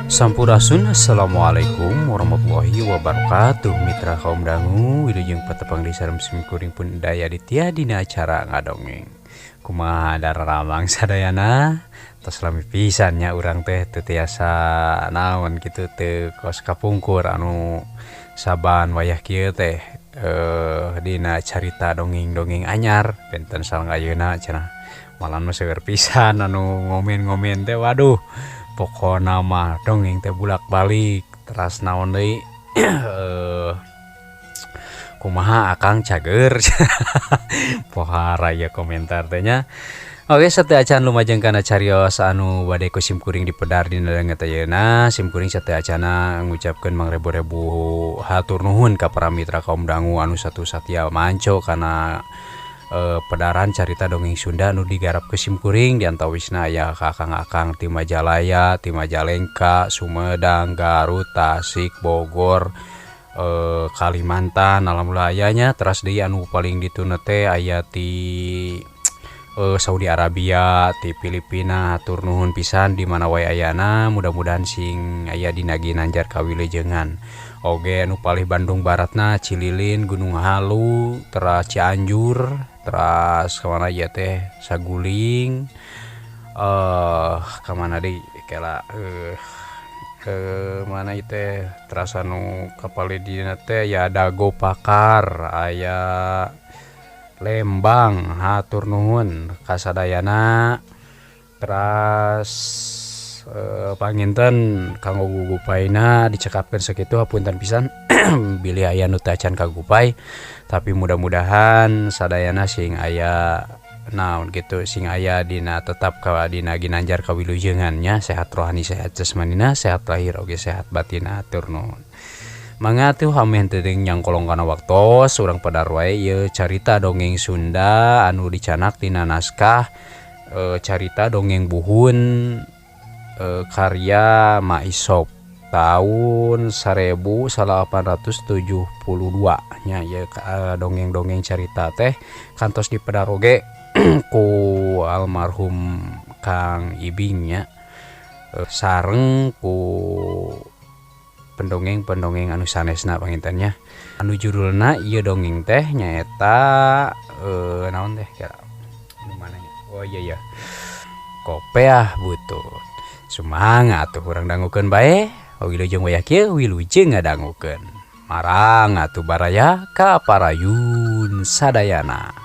Sampurasun, assalamualaikum warahmatullahi wabarakatuh. Mitra kaum dangu, wilujeng patepang di sareng simkuring pun daya ditya dina acara ngadongeng. Kumaha dararamang sadayana? Tos lami pisan nya urang teh teu tiasa naon kitu, teu kos kapungkur anu saban wayah kieu teh dina carita dongeng-dongeng anyar benten sareng ayeuna cenah. Malah mah seueur pisan anu ngomen-ngomen teh, waduh, pokona mah dongeng teh bulak-balik teras naon deui, kumaha akang cager pohara ya komentar teh nya. Oke, sateuacan lumajeng kana carios anu bade ku simkuring dipedar dina danget ayeuna, simkuring sateuacana ngucapkeun mangrebu-rebu hatur nuhun ka para mitra kaum dangu anu satu satia manco kana pedaran carita dongeng Sunda anu digarap ku simkuring. Di antawisna aya kakang-akang ti Majalaya, ti Majalengka, Sumedang, Garut, Tasik, Bogor, Kalimantan, alhamdulillah aya nya. Teras deui anu paling dituna teh aya ti Saudi Arabia, ti Filipina. Hatur nuhun pisan di mana wae ayana, mudah-mudahan sing aya dina ginanjar kawilujengan. Oge anu palih Bandung Baratna, Cililin, Gunung Halu, teras Cianjur, teras kemana ieu teh, Saguling, kemana deui kela, ke mana ieu teh, teras anu kapalih dina teh ya Dago Pakar, aya Lembang, hatur nuhun kasadayana. Teras panginten kanggo gugupaina dicekapkeun sakitu, hapunten pisan bilih aya nu teu acan kagupai, tapi mudah-mudahan sadayana sing aya naon gitu, sing aya dina tetap ka dina ginanjar kawilujengan nya, sehat rohani, sehat jasmanina, sehat lahir oge sehat batin, hatur nuhun. Mangga atuh ameh teu nyangkolong kana waktos, urang pedar wae ieu carita dongeng Sunda anu dicanak tina naskah carita dongeng buhun karya Maisop tahun 1872 nya. Ieu dongeng-dongeng carita teh kantos dipedar oge ku almarhum Kang Ibing nya, sareng ku pendongeng-pendongeng anu sanesna panginten nya. Anu judulna ieu dongeng teh nyaeta naon teh kira nu mana nya? Oh iya iya, Kopeah Butut. Sumangga atuh urang dangukeun bae. Wilujeng wayah kieu, wilujeng ngadangukeun. Marang atuh baraya ka parayun sadayana.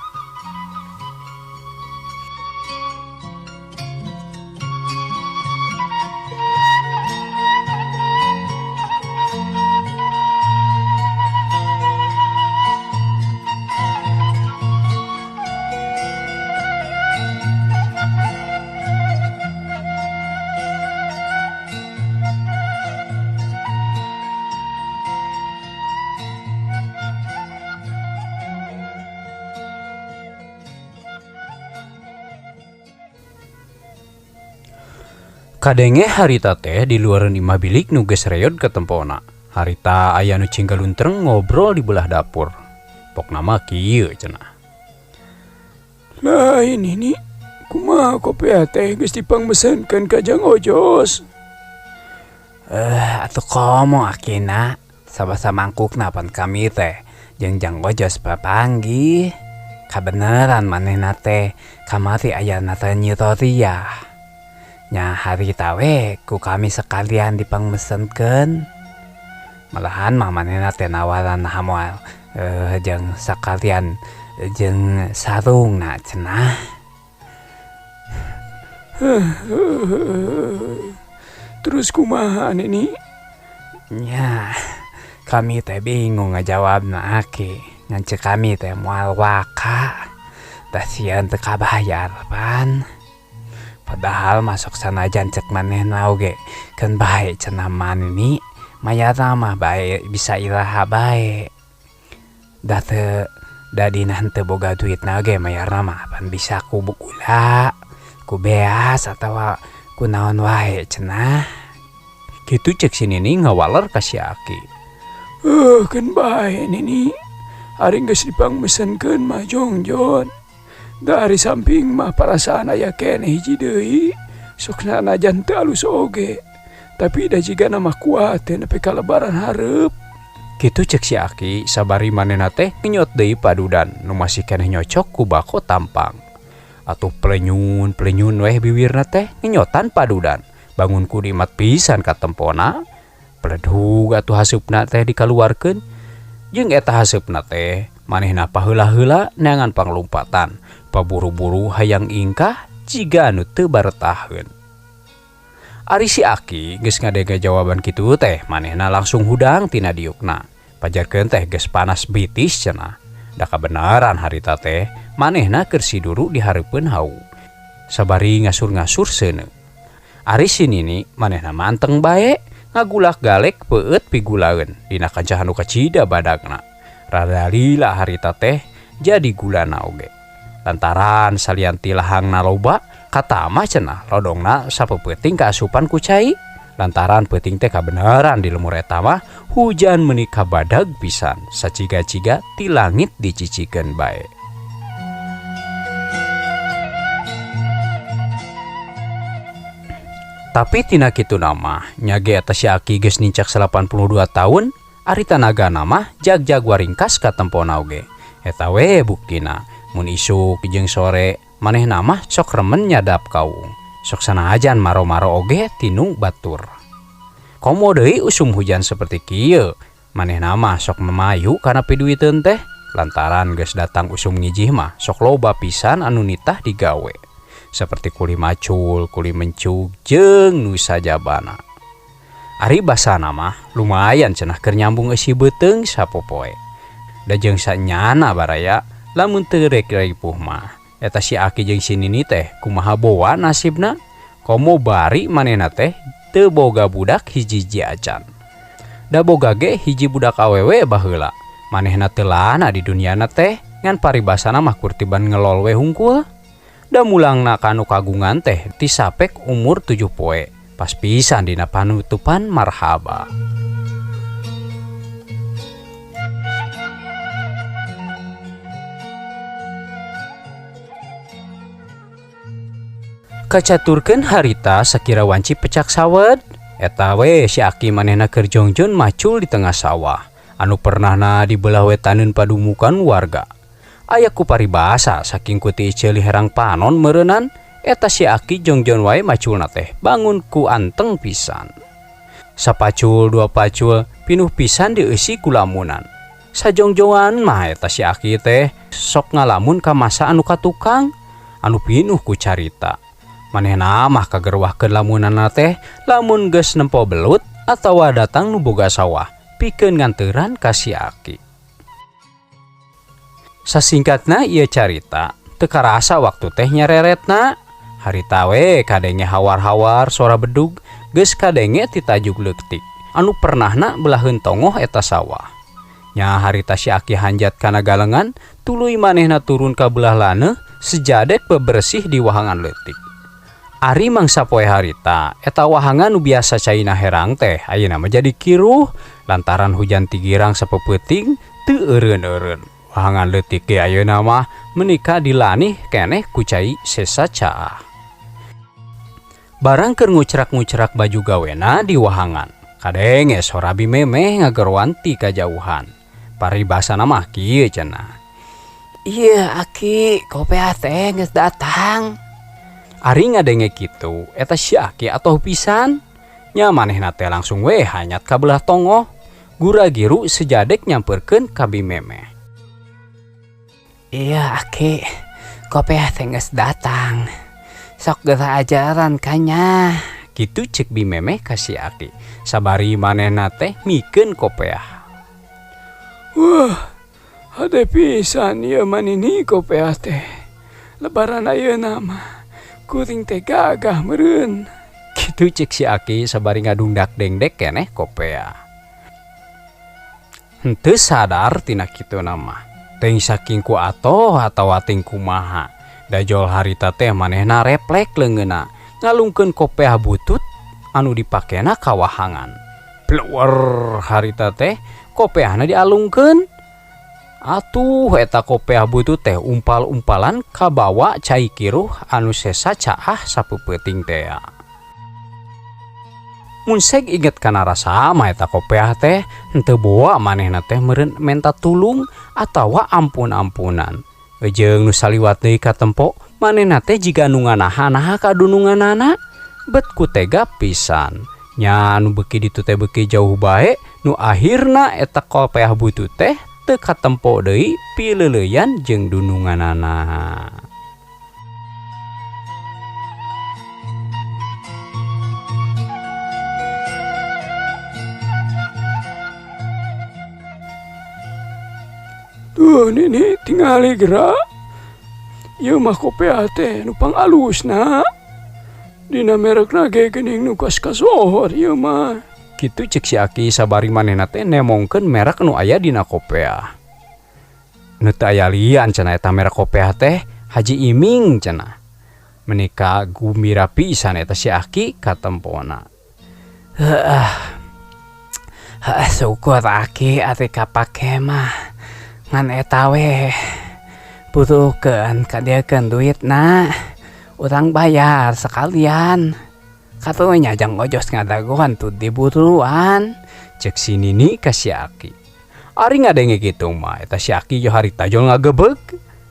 Kadenge harita teh di luareun imah bilik nu geus reyod katempona. Harita aya nu cinggaluntreng ngobrol di belah dapur. Pokna mah kieu cenah. Lain ini kumaha kopiah teh geus dipangmesenkeun ka Jang Ojos. Atuh komo akina sabasa mangkukna pan kami teh jeung Jang Ojos papanggih. Kabeneran manehna teh kamari aya teh nyitoria. Nya harita we ku kami sekalian dipangmesenkeun. Malahan mah manehna teh nawaran hamoal jeung sakalian jeung sarungna cenah. Terus kumaha nini? Nya kami teh bingung ngajawabna aki. Ngan ceuk kami teh moal waka. Tah sieun teu kabayar pan. Padahal masuk sanajan cek manehna oge keun bae cenah manini mayarna mah bae bisa iraha bae. Da teu da dina henteu boga duitna oge mayarna mah pan bisa ku gula, ku beas atawa ku naon wae cenah. Kitu cek si Nini ngawaler ka si Aki. Keun bae Nini. Ari geus dipangmesenkeun mah jongjon. Dari samping mah perasaan aya keneh hiji deui, sok sanajan teu alus oge. Tapi da jigana mah kuat teh nepi ka lebaran hareup. Kitu cek si Aki sabari manehna teh ngenyot deui padudan nu masih keneh nyocok ku bako tampang. Atuh pelenyun pelenyun weh biwirna teh ngenyotan padudan. Bangun ku dimat pisan katempona. Peledug atuh haseupna teh dikaluarkeun. Jeung eta haseupna teh manehna paheula-heula neangan panglumpatan. Paburu-buru hayang ingkah jiga anu teu baretaheun. Ari si Aki geus ngadenge jawaban kitu teh manehna langsung hudang tina diukna. Pajarkeun teh geus panas bitis cenah. Da kabeneran harita teh manehna keur siduru di hareupeun hau. Sabari ngasur-ngasur seuneu. Ari si Nini manehna manteng bae ngagulak galek peueut pigulaeun dina kancah anu kacida badagna. Rada lila harita teh jadi gulana oge. Lantaran salian ti lahangna loba katamah cenah lodongna sapeupeting kaasupan ku cai. Lantaran peuting teh kabeneran di lemur eta mah hujan meuni kabadag pisan saciga-ciga ti langit dicicikeun bae. Tapi tina kitu nama nyage eta si Aki geus nincak 82 tahun ari tanagana mah jag-jag waringkas katempona oge. Eta we buktina mun isuk jeung sore manehna mah sok remen nyadap kaung. Sok sanajan maro-maro oge tinu batur. Komo deui usum hujan seperti kieu manehna mah sok memayu kana piduiteun teh lantaran geus datang usum ngijih mah sok loba pisan anu nitah digawe. Seperti kuli macul, kuli mencug, jeung nu sajabana. Ari basana mah lumayan cenah keur nyambung eusi beuteung sapopoe. Da jeung sanyana baraya lamun teu rek ripuh mah. Eta si Aki jeung si Nini teh kumaha boa nasibna? Komo bari manehna teh teu boga budak hiji-hiji acan. Da boga ge hiji budak awewe baheula. Manehna teu lana di duniana teh ngan paribasana mah kurtiban ngelol we hungkul. Da mulangna kanu kagungan teh tisapek umur 7 poe. Pas pisan dina panutupan marhaba. Kacaturkeun harita sakira wanci pecak sawed. Eta we si Aki manehna keur jongjon macul di tengah sawah. Anu pernahna di belah wetaneun padumukan warga. Aya ku paribasa saking ku ti ceuli herang panon meureunnan eta si Aki jongjon wae maculna teh bangun ku anteng pisan. Sapacul dua pacul pinuh pisan dieusi ku lamunan. Sajongjongan mah eta si Aki teh sok ngalamun ka masa anu ka tukang anu pinuh ku carita. Manehna mah kagerwahkeun lamunanna teh lamun geus nempo belut atawa datang nu boga sawah pikeun nganteuran ka si Aki. Sasingkatna ieu carita teu karasa waktu teh nyareretna. Harita we kadenge hawar-hawar sora bedug geus kadenge ti tajuk leutik anu pernahna belaheun tongoh eta sawah. Nya harita si Aki hanjat kana galengan tuluy manehna turun ka belah laneuh sejadek bebersih di wahangan leutik. Ari mangsa poe harita eta wahangan nu biasa caina herang teh ayeuna mah jadi kiruh lantaran hujan tigirang sapeupeting teu eureun-eureun. Wahangan leutik ge ayeuna mah menika dilanih keneh ku cai sesa caah. Barang keur ngucrak-ngucrak baju gawena di wahangan. Kadenge sora bimemeh ngageroan ti kajauhan. Paribasana mah kieu cenah. Ieu Aki, kopeah teh geus datang. Ari ngadenge kitu, eta si Aki atoh pisan. Nya manehna teh langsung we hanyat ka belah tongoh. Gura-giru sejadek nyamperkeun ka bimemeh. Iya Aki, kopeah teh geus datang. Sok geura ajaran kanya. Kitu cek bimemeh ka si Aki. Sabari manehna teh mikeun kopeah. Wah, hade pisan ieu manini kopeah teh. Lebaran ayeuna mah kuring teh gagah meureun. Kitu cek si Aki sabari ngadungdak dengdek keneh kopeah. Henteu sadar tina kituna mah. Teuing saking ku atoh atawa ting kumaha. Dajol harita teh manehna reflek leungeunna ngalungkeun kopeah butut anu dipakena ka wahangan. Plewer harita teh kopeahna dialungkeun. Atuh eta kopeah butut teh umpal-umpalan kabawa cai kiruh anu sesa caah sapeupeting tea. Mun seg inget kana rasa mah eta kopeah teh henteu boa manehna teh meureun menta tulung atawa ampun-ampunan. Jeung nu saliwat deui katempo manehna teh jiga nu nganaha-naha ka dununganana bet ku tega pisan. Nya nu beuki ditu teh beuki jauh bae nu akhirna eta kopeah butut teh teu katempo deui pileuleuyan jeung dununganana. Tuh nini tingali gerak. Ieu mah kopeah teh nu pangalusna. Dina merekna ge geuning nu kasohor ieu mah. Kitu cek si Aki sabari manehna teh nemongkeun merek nu aya dina kopeah. Nu teu aya lian cenah eta merek kopeah teh Haji Iming cenah. Menika gumbira pisan eta si Aki katempona. Heuh. Heuh syukur Aki ati kapake mah. Ngan eta we butuhkeun kadieukeun duitna. Urang bayar sekalian. Katunya jang ojos ngadagoan tuh diburuan. Cek si Nini ka si Aki. Ari ngadenge kitu mah eta si Aki jo harita jol ngagebeg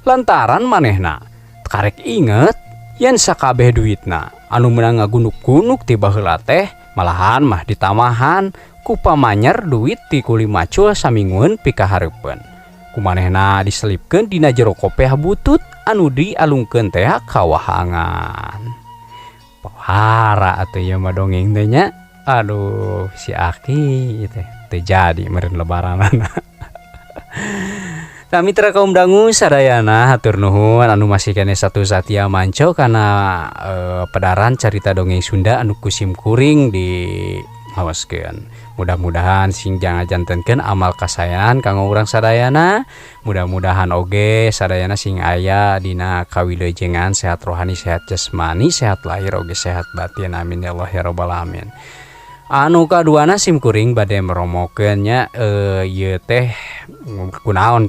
lantaran manehna karek inget yen sakabeh duitna anu meunang ngagunuk-gunuk ti baheula teh malahan mah ditamahan ku pamanyer duit ti kuli macul saminggueun pikahareupeun. Kumanehna diselipkeun dina jero kopeah butut anu dialungkeun teh ka wahangan. Pohara atuh ieu mah dongeng teh nya. Aduh si Aki teh teu jadi meureun lebaranana. Tah mitra kaum dangu sadayana hatur nuhun anu masih keneh satu satia manco kana pedaran carita dongeng Sunda anu kusim kuring di hawaskeun. Mudah-mudahan sing jangan jantenkeun amal kasayan kanggo urang sadayana. Mudah-mudahan oge sadayana sing aya dina kawilujengan sehat rohani, sehat jasmani, sehat lahir oge sehat batin. Amin ya Allah ya rabbal alamin. Anu kaduana sim kuring bade meromokeun nya ieu teh kunaon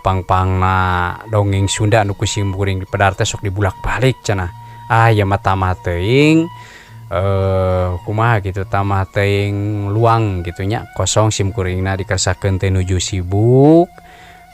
pangpangna dongeng Sunda anu ku sim kuring dipedar teh sok dibulak-balik cenah. Ah ieu mah tamah teuing kumaha gitu tamah teuing luang gitu nya kosong sim kuringna dikersakeun teh nuju sibuk.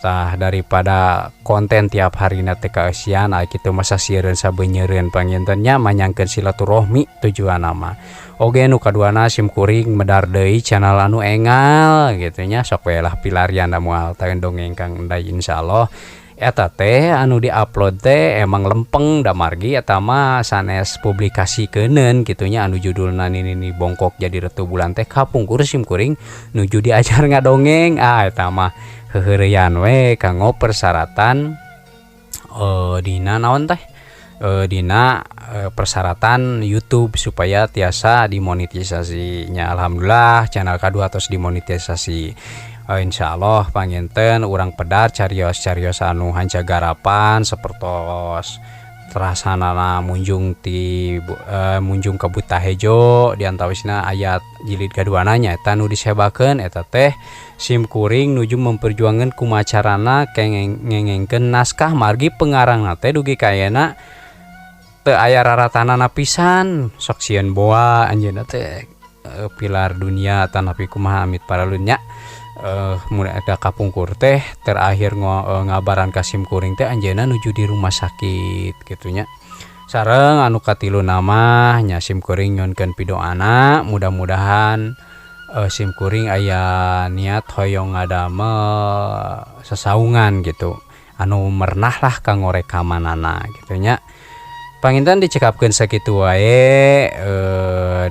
Tah daripada konten tiap harina teh kaeusian aya kitu masa sieun sabeunyereun panginten nya manyangkeun silaturahmi tujuanna mah. Oge nu kaduana sim kuring medar deui channel anu engal gitu nya sok we lah pilarian da moal taeun dongeng Kang Enday insyaallah. Eta teh anu diupload teh emang lempeng da margi eta mah sanes publikasi keuneun kitu nya anu judulna nini bongkok jadi retu bulan teh kapungkur sim kuring nuju diajar ngadongeng. Ah eta mah heuheureyan we kanggo persyaratan dina naon teh dina persyaratan YouTube supaya tiasa dimonetisasi nya. Alhamdulillah channel kadua tos dimonetisasi. Insyaallah panginten urang pedar carios-carios anu hanca garapan sapertos terasanana munjung ti munjung ka Buta Hejo diantawisna ayat jilid kaduana nya eta nu disebakeun eta teh sim kuring nuju memperjuangkeun kumacarana ngengengkeun naskah margi pengarangna teh dugi ka ayeuna teu aya raratanana pisan sok sieun boa anjeunna teh pilar dunia tanapi kumaha amit paralunya. Mun eta kapungkur teh terakhir ngabaran ka sim kuring teh anjeunna nuju di rumah sakit kitu nya. Sareng anu katilu nama nya sim kuring nyonkeun pidoana mudah-mudahan sim kuring aya niat hoyong ngadamel sasaungan gitu anu mernah lah kanggo rekamanana kitu nya. Panginten dicekapkeun sakitu wae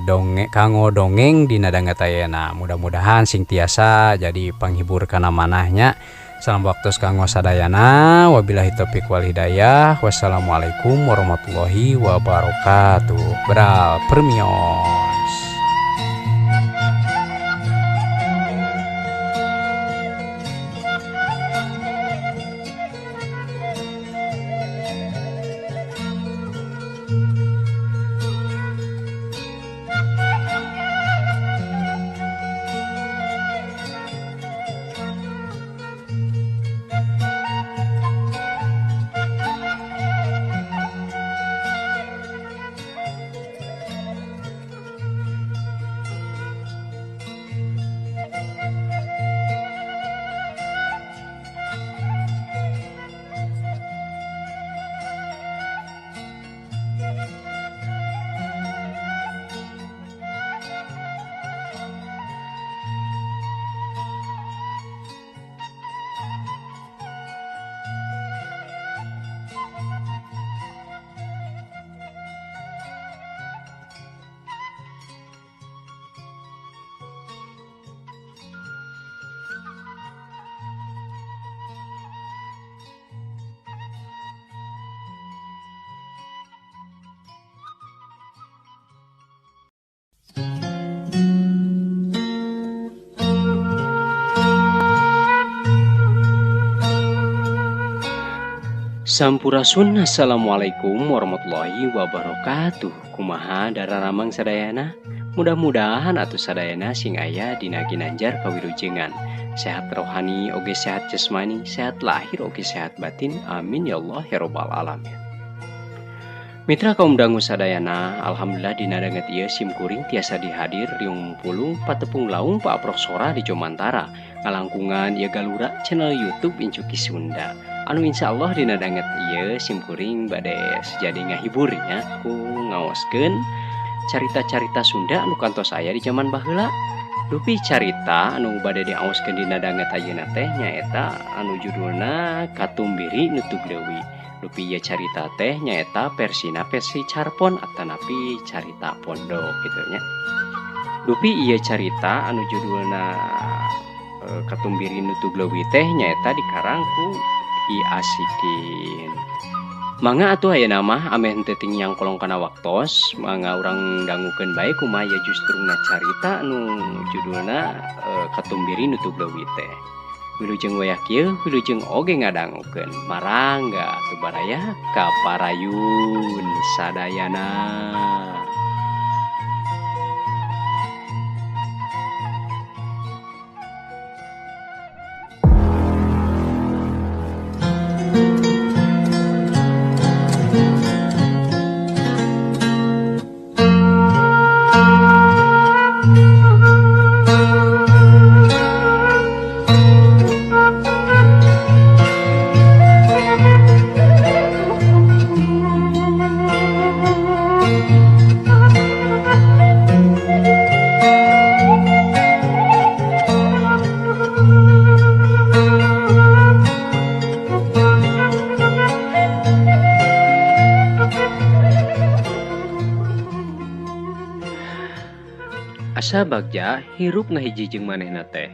dongeng kanggo dongeng dina danget ayeuna. Mudah-mudahan sing tiasa jadi panghibur kana manahnya. Salam waktu kanggo sadayana. Wabillahi taufik wal hidayah. Wassalamualaikum warahmatullahi wabarakatuh. Beral permios. Sampurasun, assalamualaikum warahmatullahi wabarakatuh. Kumaha dararamang sadayana? Mudah-mudahan atuh sadayana sing aya dina ginanjar kawilujengan, sehat rohani oge sehat jasmani, sehat lahir oge sehat batin. Amin ya Allah ya robbal alamin. Mitra kaum dangu sadayana, alhamdulillah dina danget ieu sim kuring tiasa dihadir riung pulung patepung laung paaprok sora di Jomantara ngalangkungan ieu galura channel YouTube Incuki Sunda. Anu insya Allah dina danget ieu sim kuring bade sejadi ngahibur nya ku ngaoskeun carita-carita Sunda anu kantos aya di zaman baheula. Dupi carita anu bade diaoskeun dina danget ayeuna teh nyaeta anu judulna Katumbiri Nutug Leuwi. Dupi ieu carita teh nyaeta versina versi carpon atanapi carita pondok gitu nya. Dupi ieu carita anu judulna Katumbiri Nutug Leuwi teh nyaeta dikarang ku I Asikin. Mangga atuh ayeuna mah ameh henteu ting nyangkolong kana waktos, mangga urang dangukeun bae kumaha ieu justruna carita anu judulna Katumbiri Nutug Leuwi teh. Wilujeng wayah kieu, wilujeng oge ngadangukeun. Marangga atuh baraya kaparayun sadayana. Asa bagja hirup ngahiji jeung manehna teh.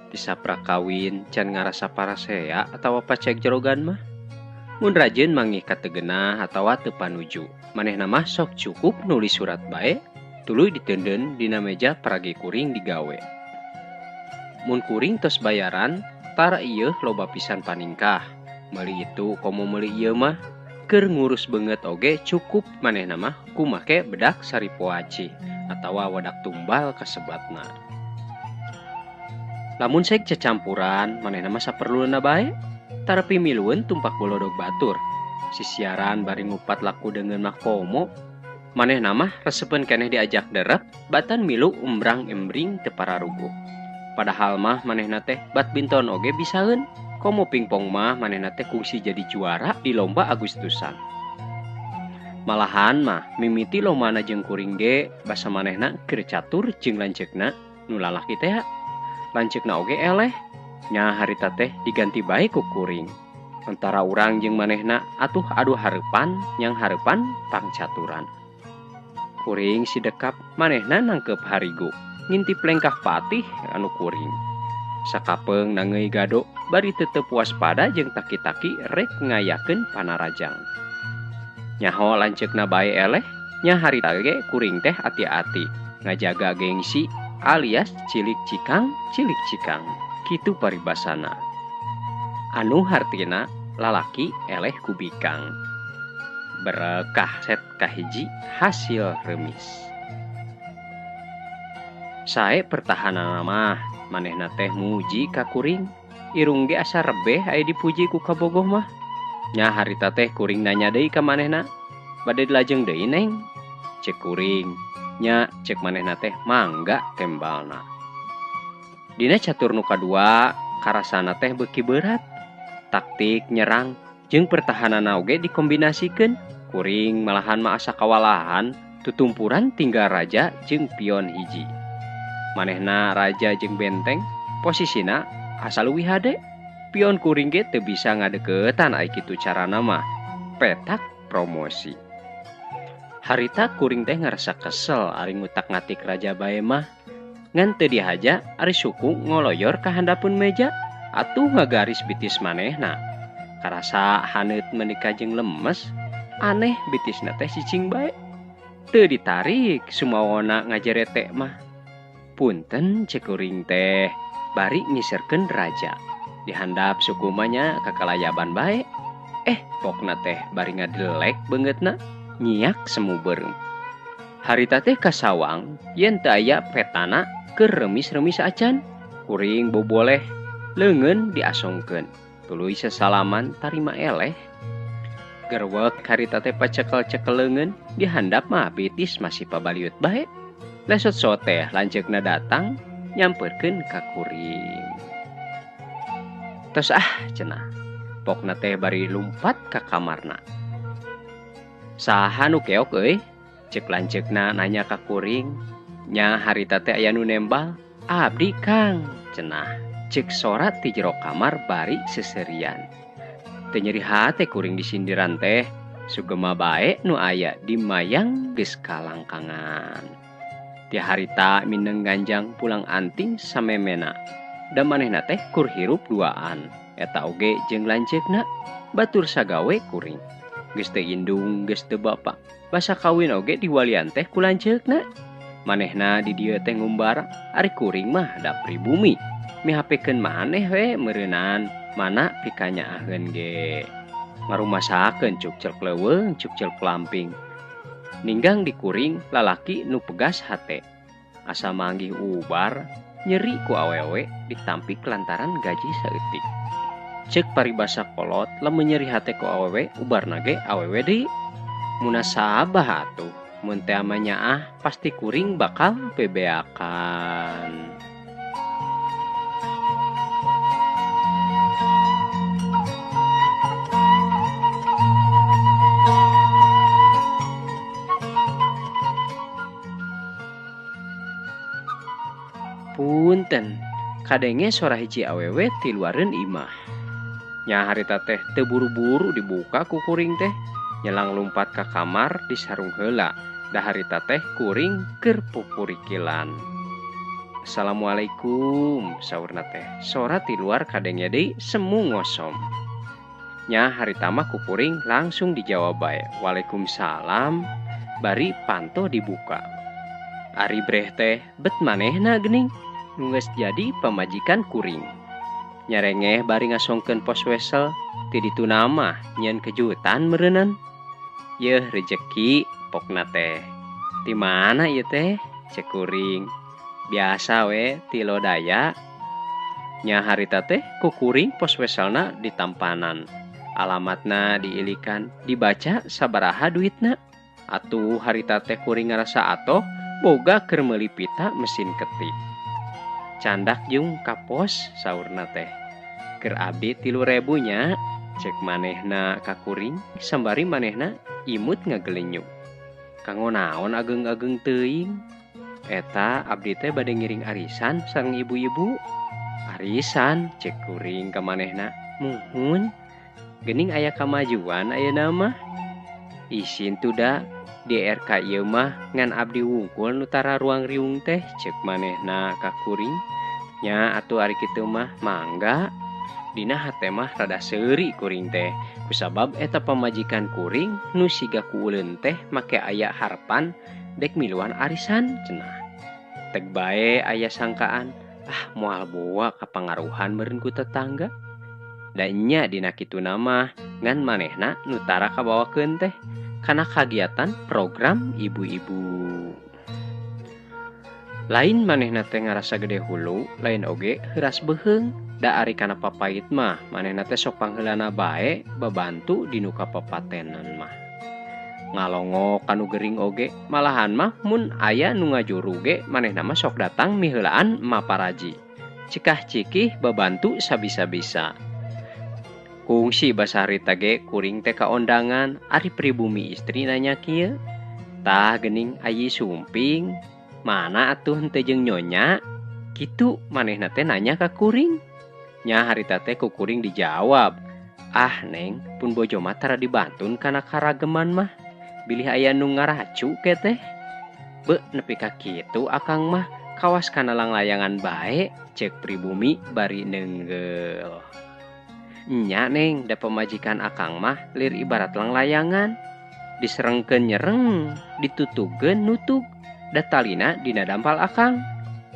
Tisaprak kawin can ngarasa parasea atawa pacek jerogan mah. Mun rajin mangih kategenah atawa teu panuju, manehna mah sok cukup nulis surat bae, tuluy diteundeun dina meja paragi kuring digawe. Mun kuring tos bayaran, tara ieu loba pisan paningkah. Meuli itu komo meuli ieu mah, keur ngurus beungeut oge cukup manehna mah kumake bedak saripoaci atawa wadak tumbal kasebatna. Lamun sek cecampuran manehna mah saperluna bae, tara pimilueun tumpak bolodog batur. Sisiaran bari ngupat laku deungeun mah komo, manehna mah resepeun keneh diajak derep batan milu umbrang-embring teu pararuguh. Padahal mah manehna teh badminton oge bisaeun, komo pingpong mah manehna teh kungsi jadi juara di lomba Agustusan. Malahan mah mimiti lomana jeung kuring ge basa manehna keur catur jeung lanceukna nu lalaki teh. Lanceukna oge eleh, nya harita teh diganti bae ku kuring. Antara urang jeung manehna atuh adu hareupan yang hareupan pangcaturan. Kuring si dekap manehna nangkep harigu, ngintip lengkah patih anu kuring. Sakapeung nangeui gado bari tetep waspada jeung taki-taki rek ngayakeun panarajang. Nyaho lanceukna bae eleh, nya harita ge kuring teh ati-ati ngajaga gengsi alias cilik cikang cilik cikang kitu paribasana. Anu hartina lalaki eleh kubikang. Berkah set kahiji hasil remis. Sae pertahanan mah manehna teh muji ka kuring, irung ge asa rebeh aya dipuji ku kabogoh mah. Nya harita teh kuring nanya deui ka manehna, bade dilajeng deui neng? Cek kuring, nya cek manehna teh mangga tembalna. Dina catur nu kadua karasana teh beuki berat. Taktik nyerang jeung pertahanan oge dikombinasikeun. Kuring malahan mah asa kawalahan, tutumpuran tinggal raja jeung pion hiji. Manehna raja jeung benteng, posisina asa leuwih hade. Pion kuring ge teu bisa ngadeukeutan ai kitu carana mah. Petak promosi. Harita kuring teh ngarasa kesel ari ngutak-ngatik raja bae mah. Ngan teu dihaja ari suku ngoloyor ka handapeun meja atuh ngagaris bitis manehna. Karasa haneut meuni jeung lemes, aneh bitisna teh cicing bae. Teu ditarik sumawona ngajerete mah. Punten cek kuring teh bari nyiserkeun raja. Dihandap suku mah nya kakalayaban bae. Eh pokna teh bari ngadelek beungeutna nyiak semu beureum. Harita teh kasawang yen teu aya petana keur remis-remis acan. Kuring boboleh leungeun diasongkeun. Tuluy sesalaman tarima eleh. Gerwek harita teh pacekel-cekel leungeun dihandap mah bitis masih pabaliut bae. Lesot soteh lanceukna datang nyamperkeun ka kuring. Tos ah cenah. Pokna teh bari lumpat ka kamarna. Saha nu keok euy? Cek lanceukna nanya ka kuring. Nya harita teh aya nu nembal. Abdi Kang cenah. Cek sora ti jero kamar bari seserian. Teu nyeri hate kuring disindiran teh. Sugema bae nu aya di mayang geus kalangkangan. Ti harita mineng ganjang pulang anting samemena. Da manehna teh kur hirup duaan. Eta oge jeung lanceukna batur sagawe kuring. Geus teu indung geus teu bapa. Basa kawin oge diwalian teh ku lanceukna. Manehna di dieu teh ngumbara, ari kuring mah da pribumi. Mihapekeun maneh we meureunan, mana pikanyaaheun ge. Ngarumasakeun cuk celk leuweung cuk celk lamping. Ninggang di kuring lalaki nu pegas hate. Asa manggih ubar, nyeri ku awewe ditampik lantaran gaji saeutik. Ceuk paribasa kolot lamun nyeri hate ku awewe ubarna ge awewe deui. Munasabah atuh mun teh nyaah pasti kuring bakal bebeakan. Punten, kadenge sora hiji awewe ti luareun imah. Nya harita teh teu buru-buru dibuka ku kuring teh. Nyelang lumpat ka kamar disarung heula. Da harita teh kuring keur pupurikilan. Assalamualaikum saurna teh. Sora ti luar kadenge deui semu ngosom. Nya harita mah ku kuring langsung dijawab bae. Waalaikumsalam. Bari panto dibuka. Ari breh teh bet manehna geuning. Nu geus jadi pamajikan kuring. Nyarengeh bari ngasongkeun pos wesel ti ditu mah nyeun kejutan meureunnan. Yeuh rejeki pokna teh. Ti mana ieu teh? Cek kuring. Biasa we ti lodaya. Nya harita teh ku kuring pos weselna ditampanan. Alamatna diilikan, dibaca sabaraha duitna. Atuh harita teh kuring ngarasa atoh boga keur meuli pita mesin ketik. Candak jeung ka pos saurna teh. Keur abdi 3.000 nya. Cek manehna ka kuring sambari manehna imut ngagelenyuk. Kanggo naon ageng-ageng teuing? Eta abdi teh bade ngiring arisan sareng ibu-ibu. Arisan cek kuring ka manehna. Muhun. Geuning aya kamajuan ayeuna mah. Isin tuda di RK ieu mah ngan abdi wungkul nu tara ruang riung teh cek manehna ka kuring. Nya atuh ari kitu mah mangga. Dina hate mah rada seuri kuring teh kusabab eta pamajikan kuring nu siga kuuleun teh make aya harapan dek miluan arisan cenah. Teg bae aya sangkaan ah moal boa kapangaruhan meureun ku tetangga. Da nya dina kituna mah ngan manehna nu tara kabawakeun teh kana kagiatan program ibu-ibu. Lain manehna teh ngarasa gede hulu, lain oge heuras beuheung. Da ari kana papait mah manehna teh sok pangheulana bae babantu di nu kapapatenan mah. Ngalongok kanu gering oge, malahan mah mun aya nu ngajuru ge manehna mah sok datang miheulaan maparaji. Cikah cikih babantu sabisa-bisa. Kungsi basa harita ge kuring teh kaondangan ari pribumi istri nanya kieu. Tah geuning ayi sumping, mana atuh henteu jeung nyonya? Kitu manehna teh nanya ka kuring. Nya harita teh ku kuring dijawab. Ah neng, pun bojo mah tara dibantun kana karageman mah. Bilih aya nu ngaracu ke teh. Be nepi ka kitu akang mah kawas kana langlayangan bae cek pribumi bari neunggel. Nya neng, da pamajikan akang mah lir ibarat langlayangan. Diserengkeun nyereng, ditutugeun nutug. Da talina dina dampal akang.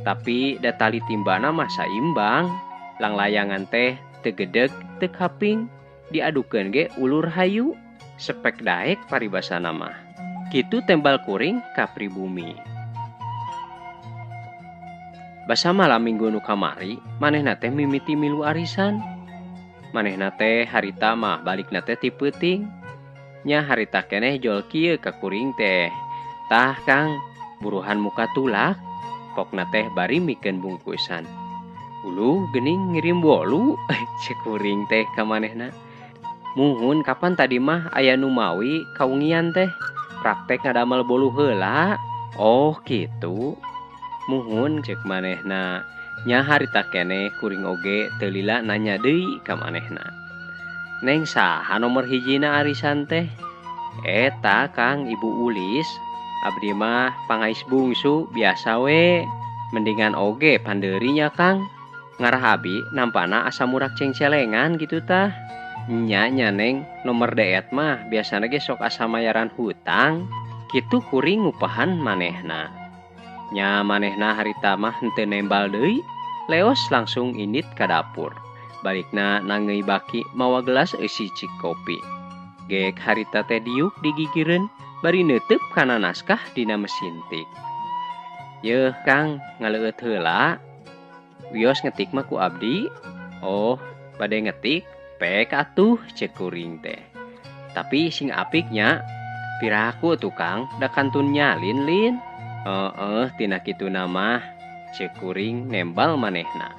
Tapi da tali timbana mah saimbang. Langlayangan teh teu gedeg teu kaping. Diadukeun ge ulur hayu. Sepek daek paribasana mah. Kitu tembal kuring ka pribumi. Basa malam minggu nu kamari manehna teh mimiti milu arisan. Manehna teh harita mah balikna teh ti peuting. Nya harita keneh jol kieu ka kuring teh. Tah Kang, buruhan muka tulak. Pokna teh bari mikeun bungkusan. Uluh geuning ngirim bolu cek kuring teh ka manehna. Muhun kapan tadi mah aya nu mawi kaungian teh. Praktek ngadamel bolu heula. Oh kitu. Muhun cek manehna. Nya harita keneh kuring oge teu lila nanya deui ka manehna. Neng saha nomor hijina arisan teh? Eta Kang, Ibu Ulis. Abdi mah pangais bungsu biasa we. Mendingan oge pandeurinya Kang. Ngarah abi nampana asa murak cengcelengan gitu tah. Nya nya Neng, nomor deet mah biasana ge sok asa mayaran hutang. Kitu kuring ngupahan manehna. Nya manehna harita mah henteu nembal deui. Leos langsung indit ka dapur. Balikna nangeui baki mawa gelas eusi cik kopi. Gek harita teh diuk digigireun bari neuteub kana naskah dina mesin tik. Yeuh Kang, ngaleueut heula. Wios ngetik mah ku abdi. Oh, bade ngetik pek atuh cek kuring teh. Tapi sing apiknya piraku tuh Kang, da kantun nyalin lin. Heeh, tina kituna mah cek kuring nembal manehna.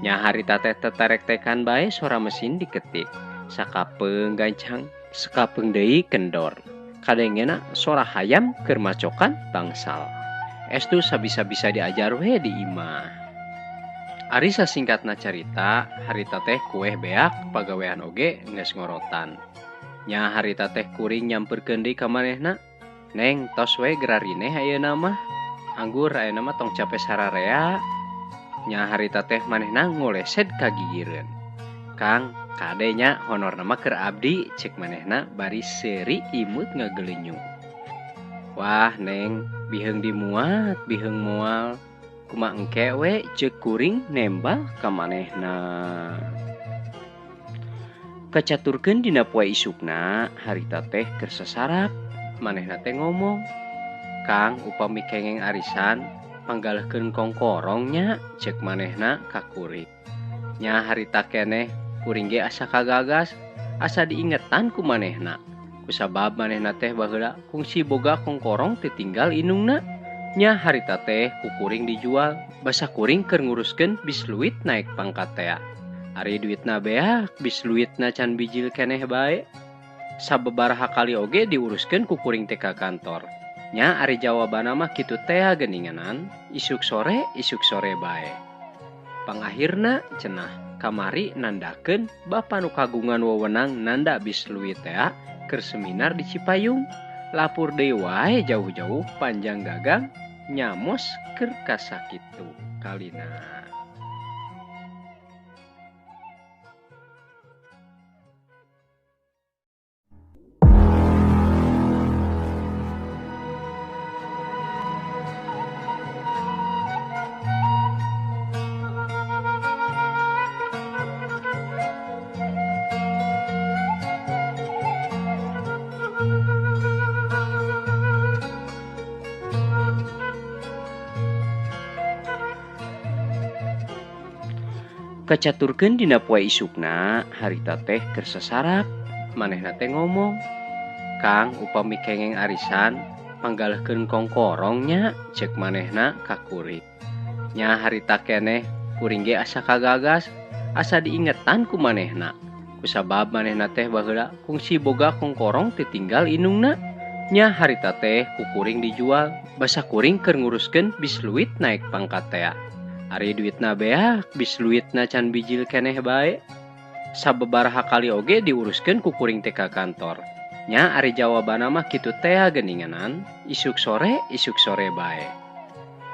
Nya harita teh tetarek-tekan bae sora mesin diketik. Sakapeung gancang, sakapeung deui kendor. Kadengena sora hayam keur macokan bangsal. Estu sabisa-bisa diajar we di imah. Ari sasingkatna carita, harita teh kueh beak pagawean oge geus ngorotan. Nya harita teh kuring nyamperkeun deui ka manehna. Neng, tos we gerarineh ayeuna mah. Anggur ayeuna mah tong cape sararea. Nya harita teh manehna ngolesed ka gigireun. Kang, kade nya honorna mah keur abdi cek manehna bari seuri imut ngagelenyu. Wah Neng, biheung dimuat, biheung moal. Kuma engke we cek kuring nembal ka manehna. Kacaturkeun dina poe isukna, harita teh keur sasarap. Manehna teh ngomong, Kang, upami kengeng arisan panggalehkeun kongkorong nya cek manehna ka kuring. Nya harita keneh kuring ge asa kagagas, asa diingetan ku manehna. Kusabab manehna teh baheula kungsi boga kongkorong teu tinggal indungna. Nya harita teh ku kuring dijual, basa kuring keur nguruskeun bisluit naik pangkat tea. Ari duitna beak, bisluitna can bijil keneh bae. Sababaraha kali oge diuruskeun ku kuring teh ka kantor. Nya ari jawabanna mah kitu tea geuninganan, isuk sore bae. Pangakhirna cenah kamari nandakeun bapa nu kagungan wewenang nanda bisluit tea keur seminar di Cipayung. Lapur deui wae jauh-jauh panjang gagang nyamos keur kasakitu kalina. Kacaturkeun dina poe isukna, harita teh keur sasarap. Manehna teh ngomong, Kang, upami kengeng arisan panggalehkeun kongkorong nya cek manehna ka kuring. Nya harita keneh kuring ge asa kagagas, asa diingetan ku manehna. Kusabab manehna teh baheula kungsi boga kongkorong teu tinggal indungna. Nya harita teh ku kuring dijual, basa kuring keur nguruskeun bisluit naik pangkat tea. Ari duitna beak, bisluitna can bijil keneh bae. Sababaraha kali oge diuruskeun ku kuring teh ka kantor. Nya ari jawabanna mah kitu tea geuninganan, isuk sore bae.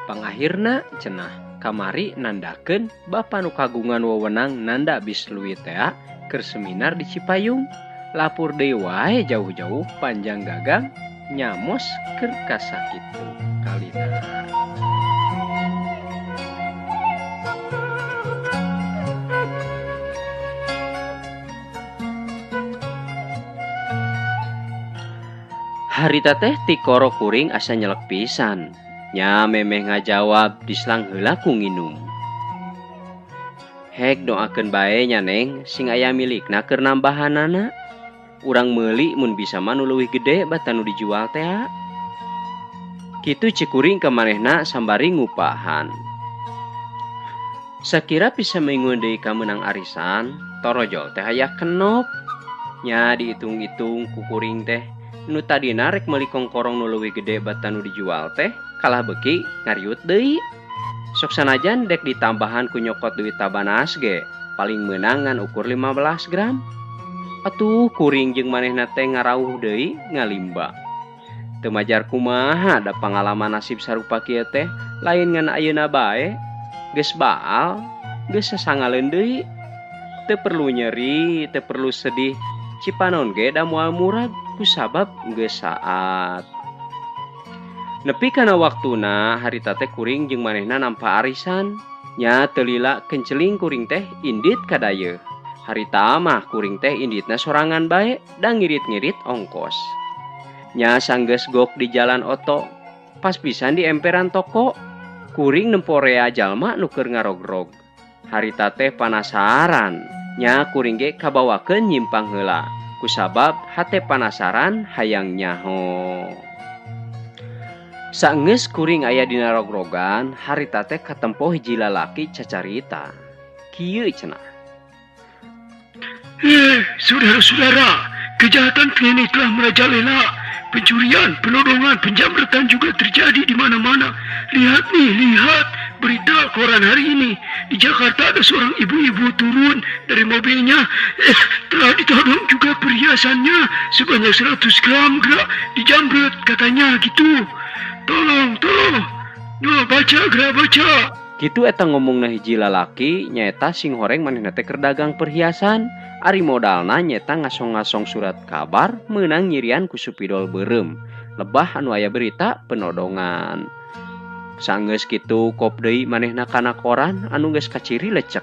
Pangakhirna cenah kamari nandakeun bapa nu kagungan wewenang nanda bisluit tea keur seminar di Cipayung. Lapur deui wae jauh-jauh panjang gagang nyamos keur kasakitu kalina. Harita teh tikoro kuring asa nyelek pisan. Nya memeh ngajawab dislang heula ku nginum. Hek doakeun bae nya Neng sing aya milikna keur nambahanana. Urang meuli mun bisa mah nu leuwih gede batan nu dijual teh. Kitu cek kuring ka manehna sambari ngupahan. Sakira bisa mingguan deui ka meunang arisan, torojol teh aya kenop. Nya diitung-itung ku kuring teh, nu tadina rek meuli kongkorong nu leuwih gede batan nu dijual teh, kalah beuki ngariut deui. Sok sanajan dek ditambahan ku nyokot duit tabanas ge, paling meunang ngan ukur 15 gram. Atuh kuring jeung manehna teh ngarauh deui ngalimba. Teu majar kumaha da pangalaman nasib sarupa kieu teh lain ngan ayeuna bae. Geus baal, geus sasangaleun deui. Teu perlu nyeri, teu perlu sedih. Cipanon ge da moal murag kusabab geus saat. Nepi kana waktuna harita teh kuring jeung manehna nampa arisan. Nya teu lila kenceling kuring teh indit ka dayeuh. Harita mah kuring teh inditna sorangan bae da ngirit-ngirit ongkos. Nya sanggeus gok di jalan oto, pas pisan di emperan toko, kuring nemporea jalma nu keur ngarogrog. Harita teh panasaran, nya kuring ge kabawakeun nyimpang heula, kusabab hate panasaran hayang nyaho. Saenggeus kuring aya dina rogrogan, harita teh katempo hiji lalaki cacarita. Kieu cenah. Saudara-saudara, kejahatan kini telah merajalela. Pencurian, penodongan, penjamretan juga terjadi di mana-mana. Lihat nih, lihat berita koran hari ini. Di Jakarta ada seorang ibu-ibu turun dari mobilnya. Telah ditodong juga perhiasannya sebanyak 100 gram gerak dijamret katanya gitu. Tolong, tolong. Yo, baca, gerak baca. Kitu eta ngomongna hiji lalaki nyaeta sing horeng manehna teh keur dagang perhiasan. Ari modalna nyaeta ngasong-ngasong surat kabar meunang nyirian ku supidol beureum. Lebah anu aya berita penodongan. Sanggeus kitu kop deui manehna kana koran anu geus kaciri lecek.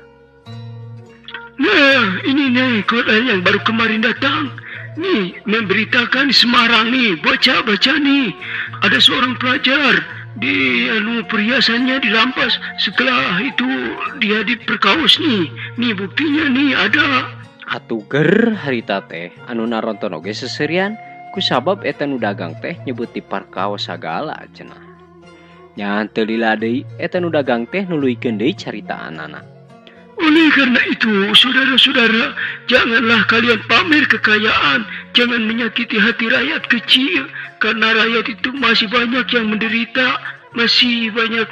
Nah, ini nih koran yang baru kemarin datang. Nih, memberitakan di Semarang nih, baca-baca nih. Ada seorang pelajar di anu perhiasannya dirampas, setelah itu dia diperkaos nih. Nih buktinya nih ada. Atuh ger harita teh anu naronton oge seserian kusabab eta nu dagang teh nyebut diparkaos sagala cenah. Nya teu lila deui eta nu dagang teh nuluykeun deui caritaanana. Oleh karena itu, saudara-saudara, janganlah kalian pamer kekayaan, jangan menyakiti hati rakyat kecil, karena rakyat itu masih banyak yang menderita, masih banyak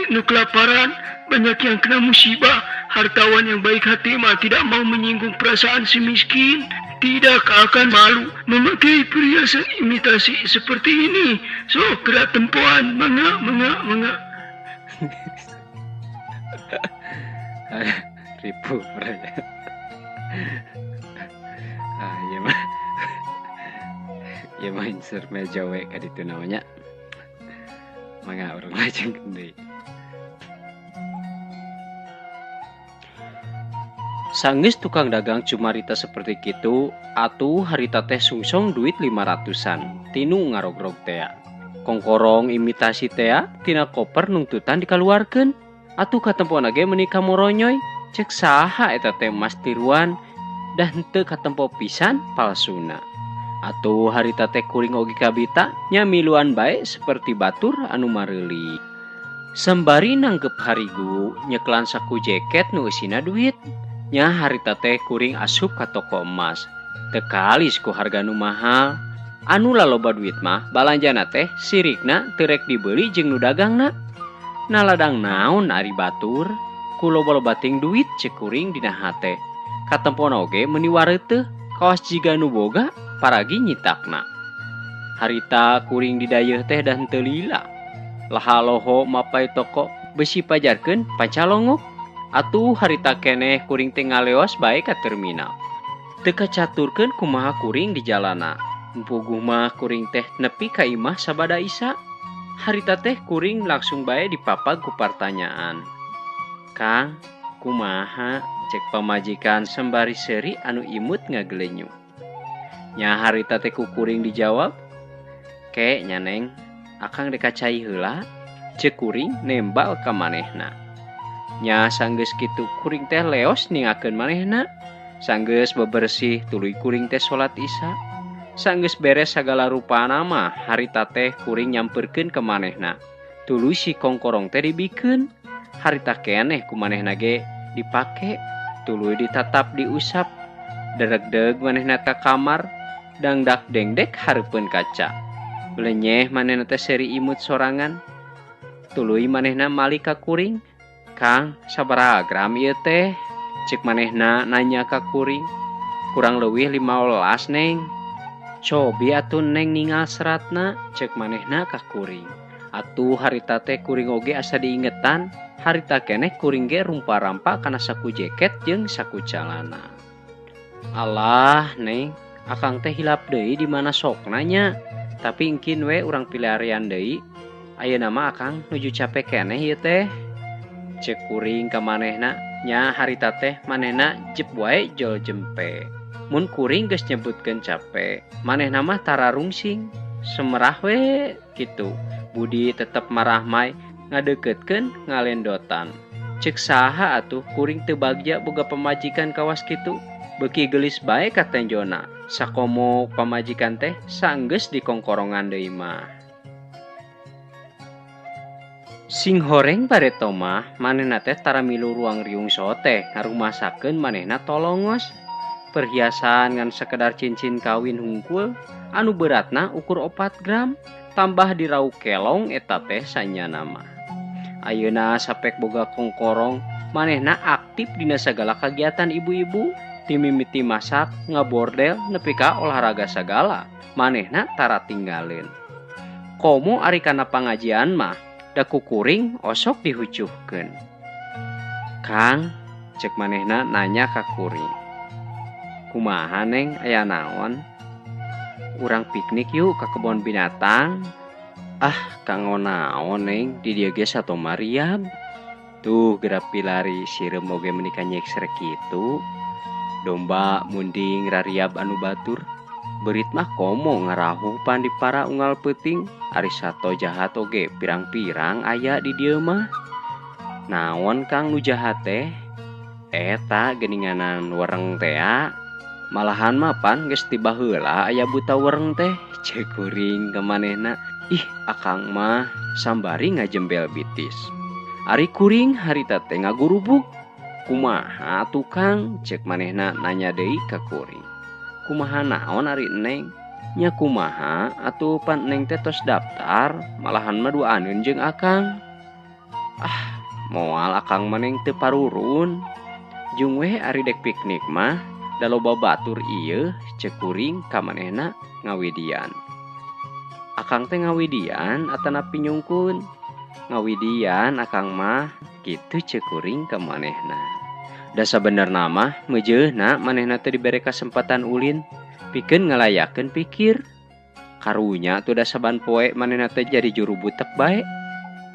nu kelaparan, banyak yang kena musibah. Hartawan yang baik hati mah tidak mau menyinggung perasaan si miskin, tidak akan malu memakai perhiasan imitasi seperti ini. So, gerak tempoan, mangga, mangga, mangga. Ribu ah iya mah iya mah insert meja we ka ditu namanya mangga urang lajeng deui. Sanggeus tukang dagang cumarita seperti kitu, atuh harita teh sungsong duit 500-an tinu ngarogrog tea. Kongkorong imitasi tea tina koper nungtutan dikaluarkeun. Atuh katempona ge meuni kamoronyoy, cek saha eta teh mas tiruan dah henteu katempo pisan palsuna. Atuh harita teh kuring oge kabita nya miluan bae seperti batur anu mareuli. Sembari nanggep harigu nyeklan saku jaket nu eusina duit. Nya harita teh kuring asup ka toko emas. Teu kalis ku harga nu mahal. Anu laloba duit mah balanjana teh sirikna teu rek dibeli jeung nu dagangna. Naladang naon ari batur, ku loba-loba ting duit cek kuring dina hate. Katempona oge meuni wareuteuh, kawas jiga nu boga paragi nyitakna. Harita kuring di dayeuh teh dah henteu lila. Laha loho mapai toko besi pajarkeun pancalongok. Atuh harita keneh kuring teh ngaleos bae ka terminal. Teu kacaturkeun kumaha kuring di jalana. Puguh mah kuring teh nepi ka imah sabada isa. Harita teh kuring langsung bae dipapag ku partanyaan. Kang, kumaha? Cek pamajikan sembari seuri anu imut ngagelenyu. Nya harita teh ku kuring dijawab, Ke nya Neng, akang dek ka cai heula. Ceuk kuring nembal ka manehna. Nya sanggeus kitu kuring teh leos ningakeun manehna. Sanggeus bebersih tuluy kuring teh salat Isya. Sanggeus beres sagala rupana mah harita teh kuring nyamperkeun ka manehna. Tuluy si kongkorong teh dibikeun. Harita keneh ku manehna ge dipake, tuluy ditatap diusap. Deregdeg manehna ka kamar, dangdak dengdek hareupeun kaca. Belenyeh manehna teh seri imut sorangan. Tuluy manehna malik ka kuring. Kang, sabaraha gram ieu teh? Cek manehna nanya ka kuring. Kurang leuwih 15, Neng. Cobi atuh Neng ningal seratna, cek manehna ka kuring. Atuh harita teh kuring oge asa diingetan, harita keneh kuring ge rumpa-rampa kana saku jaket jeung saku calana. Alah, Neng, akang teh hilap deui di mana sokna nya. Tapi engkin we urang pilarian deui. Ayeuna mah akang nuju capek keneh ieu teh. Cek kuring ka manehna, nya harita teh manehna jep wae jol jempe. Mun kuring geus nyebutkeun capek, manehna mah tara rungsing, semerah we kitu. Budi tetep marahmai ngadeukeutkeun ngalendotan. Cek saha atuh kuring teu bagja boga pamajikan kawas kitu. Beuki geulis bae katenjona. Sakomo pamajikan teh sanggeus dikongkorongan deui mah. Sing horeng bareto mah manehna teh tara milu ruang riung sote ngarumasakeun manehna tolongos. Perhiasan ngan sekedar cincin kawin hungkul anu beratna ukur 4 gram tambah dirau kelong eta teh sanyana mah. Ayeuna sapek boga kongkorong manehna aktif dina sagala kagiatan ibu-ibu, timimiti masak, ngabordel nepi ka olahraga sagala manehna tara tinggalin. Komo ari kana pangajian mah da kukuring osok dihucuhkeun. Kang, cek manehna nanya ka kuring. Kumaha Neng, aya naon? Urang piknik yuk ka kebon binatang. Ah, kanggo naon Neng, di dieu ge sato mariab. Tuh geura pilari sireum oge meuni kanyeksrek kitu. Domba munding rariab anu batur. Beurit mah komo ngarahuh pan di para unggal peuting. Ari sato jahat oge pirang-pirang aya di dieu mah. Naon Kang nu jahat teh? Eta geuninganan wereng tea. Malahan mah pan geus ti baheula aya buta wereng teh. Ceuk kuring ka manehna. Ih, akang mah sambari ngajembel bitis. Ari kuring harita teh ngagurubug. Kumaha tukang? Cek manehna nanya deui ka kuring. Kumaha naon ari Neng? Nya kumaha atuh pan Neng teh tos daftar, malahan mah duaneun jeung akang. Ah, moal akang mah Neng teu parurun. Jeung weh ari dek piknik mah da loba batur ieu, ceuk kuring ka manehna ngawidian. Akang teh ngawidian atanapi nyungkun? Ngawidian akang mah, kitu ceuk kuring ka manehna. Da sabenerna mah meujeuna manehna teh dibere kasempatan ulin pikeun ngalayakeun pikir. Karunya atuh da saban poe manehna teh jadi juru butek bae.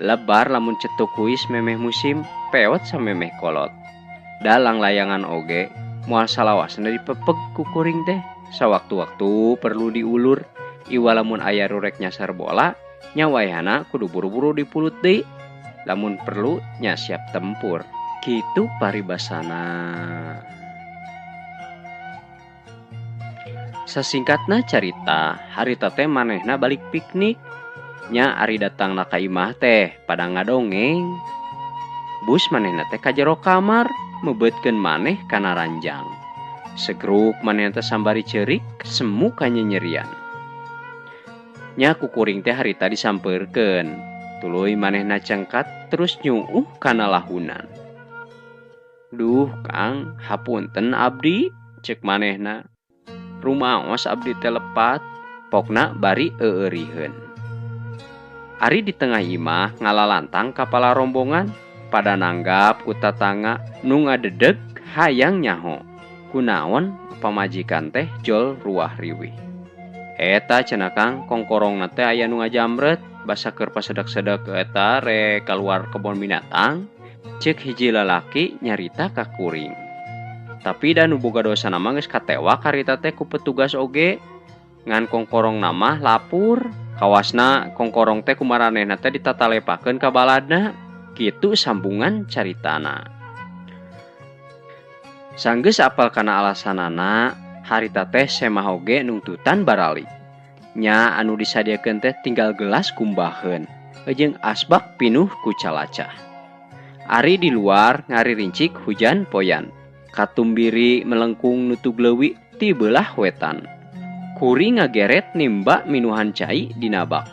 Lebar lamun cetuk kuis memeh musim, peot samemeh kolot. Da langlayangan oge moal salawasna dipepeg ku kuring teh. Sawaktu-waktu perlu diulur. Iwa lamun aya rurek nyasar bola, nya wayahna kudu buru-buru dipulut deui. Lamun perlu nya siap tempur. Kitu paribasana. Sasingkatna carita, harita teh manehna balik piknik. Nya ari datangna ka imah teh pada ngadongeng. Bus manehna teh ka jero kamar, meubeutkeun maneh kana ranjang. Segruk manehna teh sambari ceurik, semu kanyenyerian. Nya kukuring teh harita disampeurkeun. Tuluy manehna cengkat terus nyuuh kana lahunan. Duh Kang, hapunten abdi, cek manehna. Rumaos abdi teh lepat, pokna bari eueuriheun. Ari di tengah imah ngalalantang kapala rombongan, pada nanggap ku tatangga nu ngadedeg hayang nyaho. Kunaon pamajikan teh jol ruah riwih. Eta cenah Kang, kongkorongna teh aya nu ngajamret, basa keur pasedek-sedek eta rek kaluar kebon binatang. Cek hiji lalaki nyarita ka kuring. Tapi da nu boga dosa mah geus katewak harita teh ku petugas oge. Ngan kongkorong mah lapur Kawasna kongkorong teh kumaranehna teh ditatalepakeun ka baladna. Kitu sambungan caritana. Sanggeus apal kana alasanana, harita teh semah oge nungtutan barali. Nya anu disadiakeun teh tinggal gelas kumbaheun jeung asbak pinuh ku calacah. Ari di luar ngaririncik hujan poyan. Katumbiri melengkung nutug leuwi ti beulah wetan. Kuring ngageret nimba minuhan cai dina bak.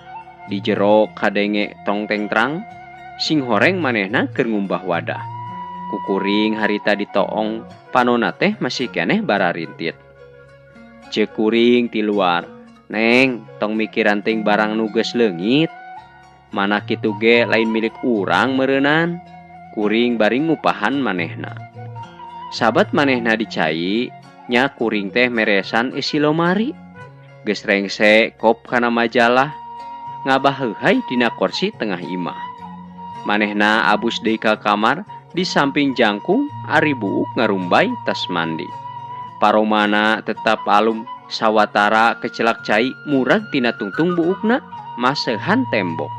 Di jero kadenge tongteng trang, sing horeng manehna keur ngumbah wadah. Kukuring harita ditoong, panona teh masih keneh bararintit. Ceuk kuring ti luar, "Neng, tong mikiran ting barang nu geus leungit. Mana kitu ge lain milik urang meureunan." Kuring bari ngupahan manehna. Sabat manehna dicai, nya kuring teh meresan isi lomari. Geus rengse kop kana majalah, ngabaheuhai dina kursi tengah imah. Manehna abus deui ka kamar, di samping jangkung ari buuk ngarumbay tas mandi. Paromana tetap alum, sawatara kecelak cai murag tina tungtung buukna maseuhan tembok.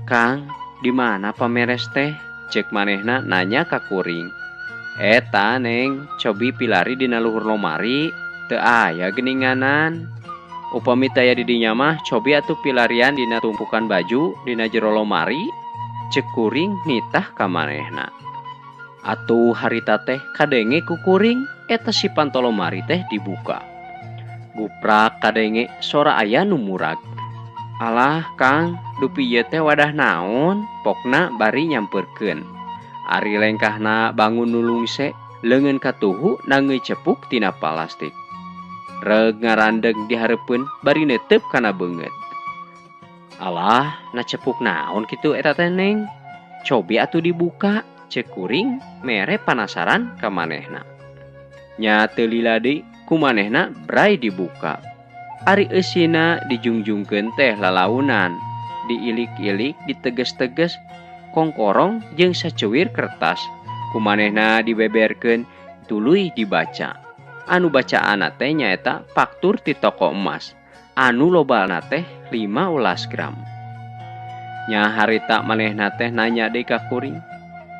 "Kang, di mana pameres teh?" Cek manehna nanya ka kuring. "Eta neng, cobi pilari dina luhur lomari, teu aya geuninganan. Upami taya di dinya mah cobi atuh pilarian dina tumpukan baju dina jero lomari." Cek kuring nitah ka manehna. Atuh harita teh kadenge ku kuring eta si panto lomari teh dibuka. Guprak kadenge sora aya nu murag. "Alah Kang, dupi ieu teh wadah naon?" Pokna bari nyampeurkeun. Ari lengkahna bangun nulungse, leungeun katuhu nangeui cepuk tina palastik. Reug ngarandeg di hareupeun bari neuteup kana beungeut. "Alah, na cepuk naon kitu eta teh neng? Cobi atuh dibuka," cek kuring mere panasaran ka manehna. Nya teu lila deui ku manehna bray dibuka. Ari eusina dijungjungkeun teh lalaunan, diilik-ilik, diteges-teges, kongkorong jeung sacuwir kertas. Ku manehna dibeberkeun tuluy dibaca. Anu bacaanna teh nyaeta faktur ti toko emas. Anu lobana teh 15 gram. Nya harita manehna teh nanya deui ka kuring,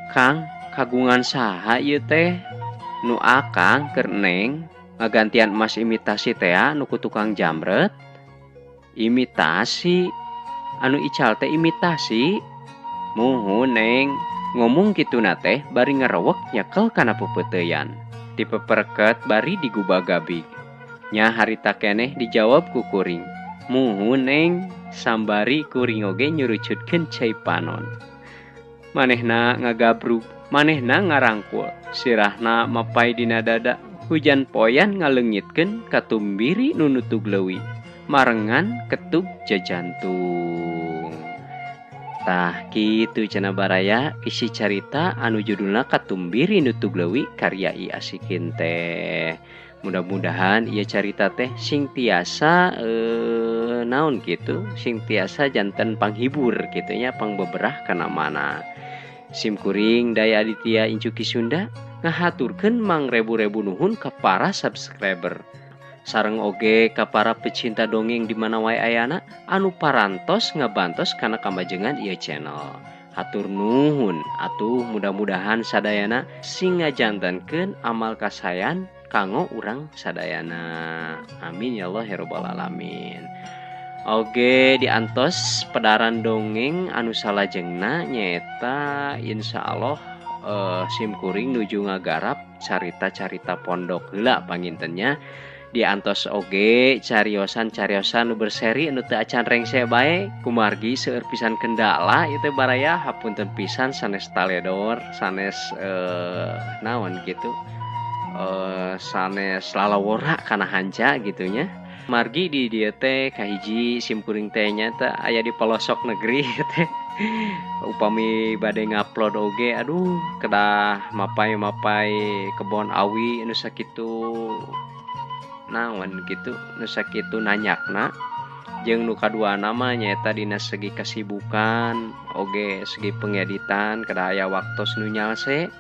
"Kang, kagungan saha ieu teh?" "Nu akang keur neng ngagantian emas imitasi tea nu ku tukang jamret." "Imitasi? Anu ical teh imitasi?" "Muhun neng." Ngomong kituna teh bari ngerewek nyekel kana pepeuteuyan. Dipeperket bari digubagabig. Nya harita keneh dijawab ku kuring, "Muhun neng." Sambari kuring oge nyurucutkeun cai panon. Manehna ngagabrug, manehna ngarangkul, sirahna mapai dina dada, hujan poyan ngaleungitkeun katumbiri nu nutug leuwi, marengan ketug jajantung. Tah kitu cenah baraya isi carita anu judulna Katumbiri Nutug Leuwi karya I Asikin teh. Mudah-mudahan ieu carita teh sing tiasa naon kitu, sing tiasa janten panghibur kitu nya, pangbeberah kana mana. Sim kuring Daya Aditya Incuki Sunda ngahaturkeun mangrebu-rebu nuhun ka para subscriber. Sareng oge ka para pecinta dongeng di mana wae ayana anu parantos ngabantos kana kamajengan ieu channel. Hatur nuhun atuh, mudah-mudahan sadayana sing ngajantenkeun amal kasayan kanggo urang sadayana. Amin ya Allah ya rabbal alamin. Oge diantos pedaran dongeng anu salajengna nyaeta insyaallah sim kuring nuju ngagarap carita-carita pondok heula pangintennya. Diantos oge cariosan-cariosan nu berseri nu teu acan rengse bae kumargi seueur pisan kendala ieu teh baraya, hapunten pisan sanes taledor, sanes naon gitu, sanes lalawora kana hanca gitu nya. Margi di dieu teh kahiji sim kuring teh nya teh aya di pelosok negeri teh. Upami bade ngupload oge aduh kedah mapai-mapai kebon awi nu sakitu naon gitu, nu sakitu nanyakna. Jeung nu kaduana mah nyaeta dina segi kasibukan oge segi pengeditan kedah aya waktos nu nyalse.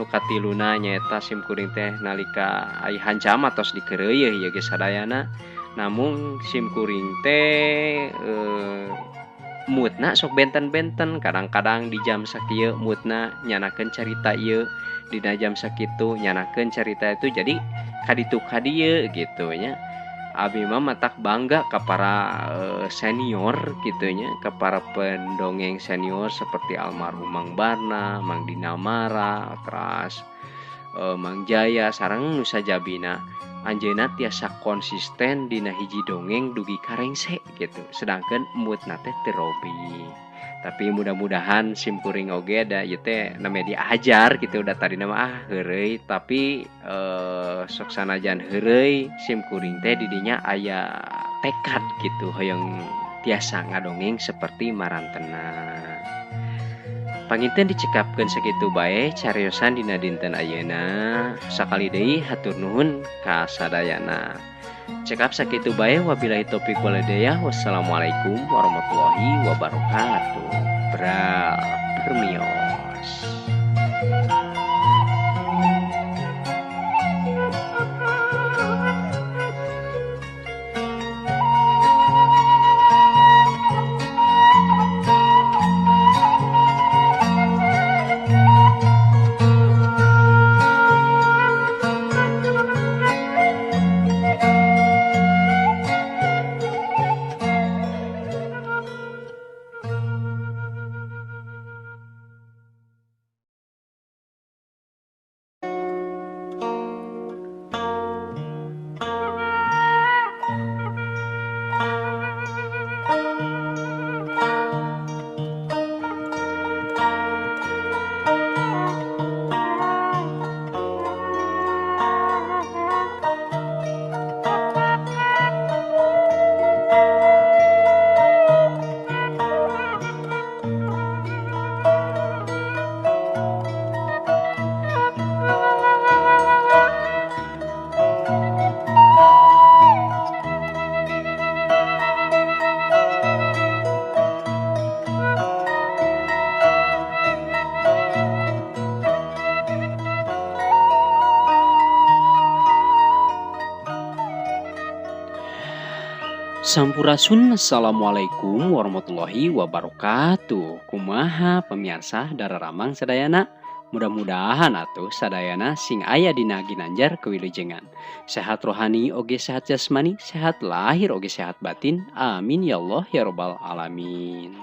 Nu katiluna nyaeta sim kuring teh nalika ai hanca mah tos dikeureuyeun ieu ge sadayana. Namun simkuring teh moodna sok benten-benten, kadang-kadang di jam sakieu moodna nyanakeun carita ieu, dina jam sakitu nyanakeun carita itu, jadi kaditu kadieu gitu nya. Abi mah matak bangga ka para senior gitu nya, ka para pendongeng senior seperti almarhum Mang Barna, Mang Dinamara, teras Mang Jaya sareng nu sajabina. Anjeunna tiasa konsisten dina hiji dongeng dugi ka rengse gitu, sedangkan moodna teh teu robih. Tapi mudah-mudahan simkuring oge da ieu teh namanya diajar gitu, udah tadina mah heureuy, tapi sok sanajan heureuy simkuring teh didinya aya tekad gitu hoyong tiasa ngadongeng seperti marantena. Panginten dicekapkeun sakitu bae cariosan dina dinten ayeuna. Sakali deui hatur nuhun ka sadayana. Cekap sakitu bae, wabillahi taufik wal hidayah. Wassalamualaikum warahmatullahi wabarakatuh. Bra permios. Sampurasun, assalamualaikum warahmatullahi wabarakatuh. Kumaha pemirsa dararamang sadayana, mudah-mudahan atuh sadayana sing aya dina ginanjar kewilujengan, sehat rohani oge sehat jasmani, sehat lahir oge sehat batin. Amin ya Allah ya robbal alamin.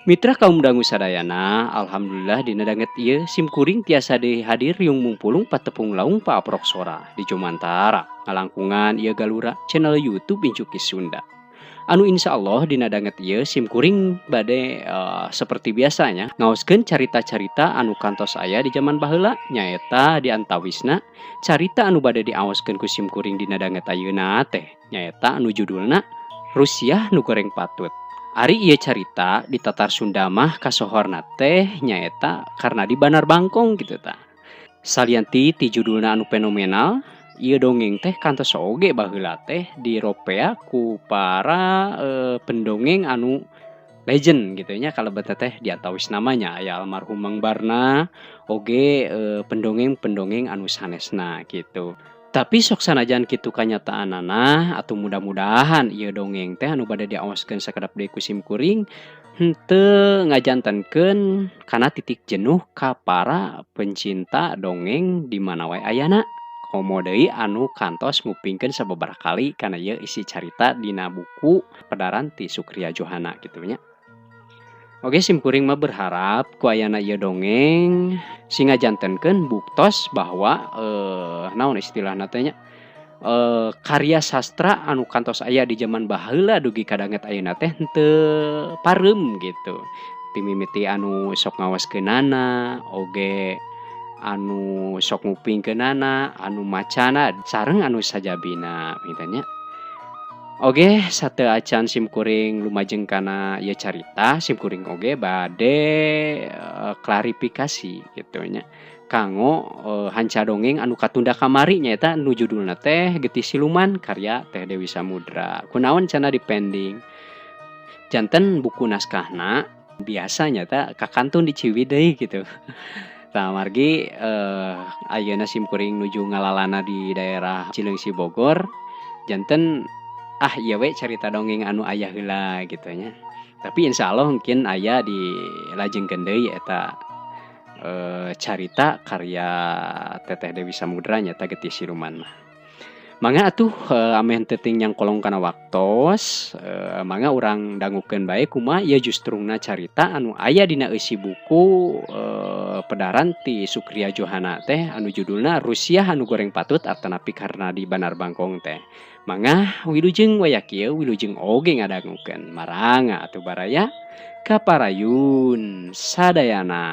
Mitra kaum dangu sadayana, alhamdulillah dina danget ieu simkuring tiasa deui hadir riung mungpulung patepung laung paaprok sora di Jumantara ngalangkungan ieu galura channel YouTube Incuki Sunda. Anu insya Allah dina danget ieu simkuring bade seperti biasanya ngaoskeun carita-carita anu kantos aya di zaman baheula, nyaeta di antawisna carita anu bade diaoskeun ku simkuring dina danget ayeuna teh nyaeta anu judulna Rusiah Nu Goreng Patut. Ari ieu carita di Tatar Sunda mah kasohorna teh nyaeta karena di Banar Bangkong gitu ta. Salianti ti judulna anu fenomenal, ieu dongeng teh kantos oge baheula teh diropea ku para pendongeng anu legend gitu nya, kalebet teh diantawis namanya aya almarhum Mang Barna oge pendongeng-pendongeng anu sanesna gitu. Tapi sok sanajan kitu kanyataanana atau mudah-mudahan ieu dongeng teh anu bade diaoskeun sakedap deui ku simkuring henteu ngajantenkeun kana titik jenuh ka para pencinta dongeng di mana wae ayana. Komo deui anu kantos ngupingkeun sababaraha kali kana ieu isi carita dina buku pedaran ti Sukria Johana kitu nya. Oke, simkuring mah berharap ku ayana ieu dongeng sing ngajantenkeun buktos bahwa naon istilahna teh nya, karya sastra anu kantos aya di zaman baheula dugi ka danget ayeuna teh henteu pareum gitu. Ti mimiti anu sok ngaoskeunana, oge anu sok ngupingkeunana, anu macana sareng anu sajabina gitu nya. Oge, sateu acan simkuring lumajeng kana ieu carita, simkuring oge bade klarifikasi gitu nya. Kanggo hanca dongeng anu katunda kamari nyaeta nu judulna teh Getih Siluman karya Teh Dewi Samudra. Kunaon cenah dipending? Janten buku naskahna biasa nyata kakantun di Ciwidey gitu. Tah margi ayeuna simkuring nuju ngalalana di daerah Cileungsi Bogor. Janten ah ieu we carita dongeng anu aya heula gitu nya. Tapi insya Allah mungkin aya dilajengkeun deui eta carita karya Teteh Dewi Samudra nyata getih siluman mah. Mangga atuh ameh teu ting nyangkolong kana waktos, mangga urang dangukeun bae kumaha ieu justrungna carita anu aya dina eusi buku pedaran ti Sukria Johana teh anu judulna Rusiah anu goreng patut atanapi karena di Banar Bangkong teh. Mangga wilujeng waya kieu wilujeng oge ngadangukeun. Maranga atuh baraya kaparayun sadayana.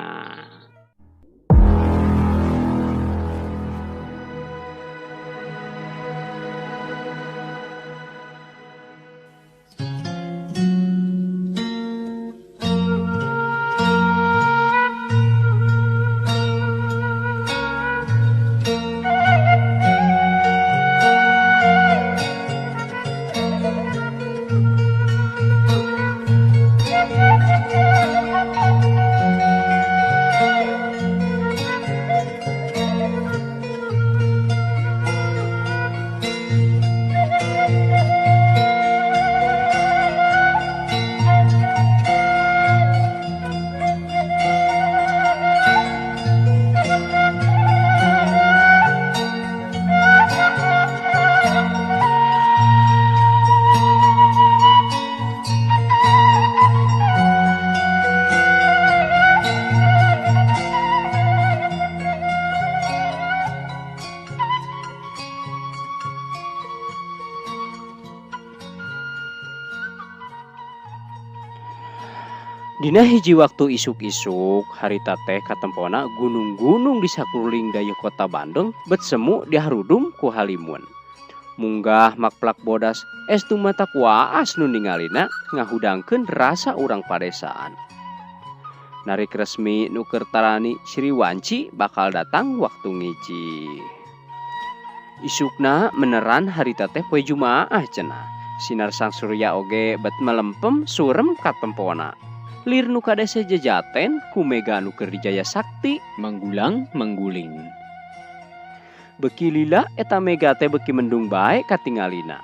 Dina hiji waktu isuk-isuk harita teh katempona gunung-gunung di sakuliling dayeuh kota Bandung bet semu diharudum ku halimun. Munggah makplak bodas estu mata kuaas nu ningalina ngahudangkeun rasa urang padesaan. Narik resmi nu keur tarani Sriwanci bakal datang waktu ngiji. Isukna meneran harita teh poe Jumaah cenah. Sinar sang surya oge bet melempem surem katempona. Lir nu kadese jejaten ku mega nu keur dijaya sakti manggulang mangguling. Beki lila eta mega teh beki mendung bae katingalina.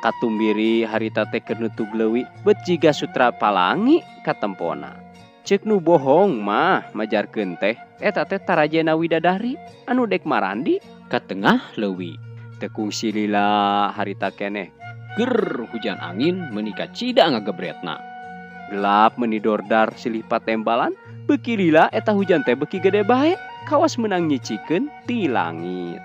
Katumbiri harita teh keur nutug leuwi bet jiga sutra palangi katempona. Ceuk nu bohong mah majarkeun teh eta teh tarajena widadari anu dek marandi ka tengah leuwi. Teu kungsi lila harita keneh ger hujan angin meuni kacida ngagebretna. Gelap menidordar silih patembalan beki lila eta hujan teh beki gede bae kawas menang nyicikeun ti langit.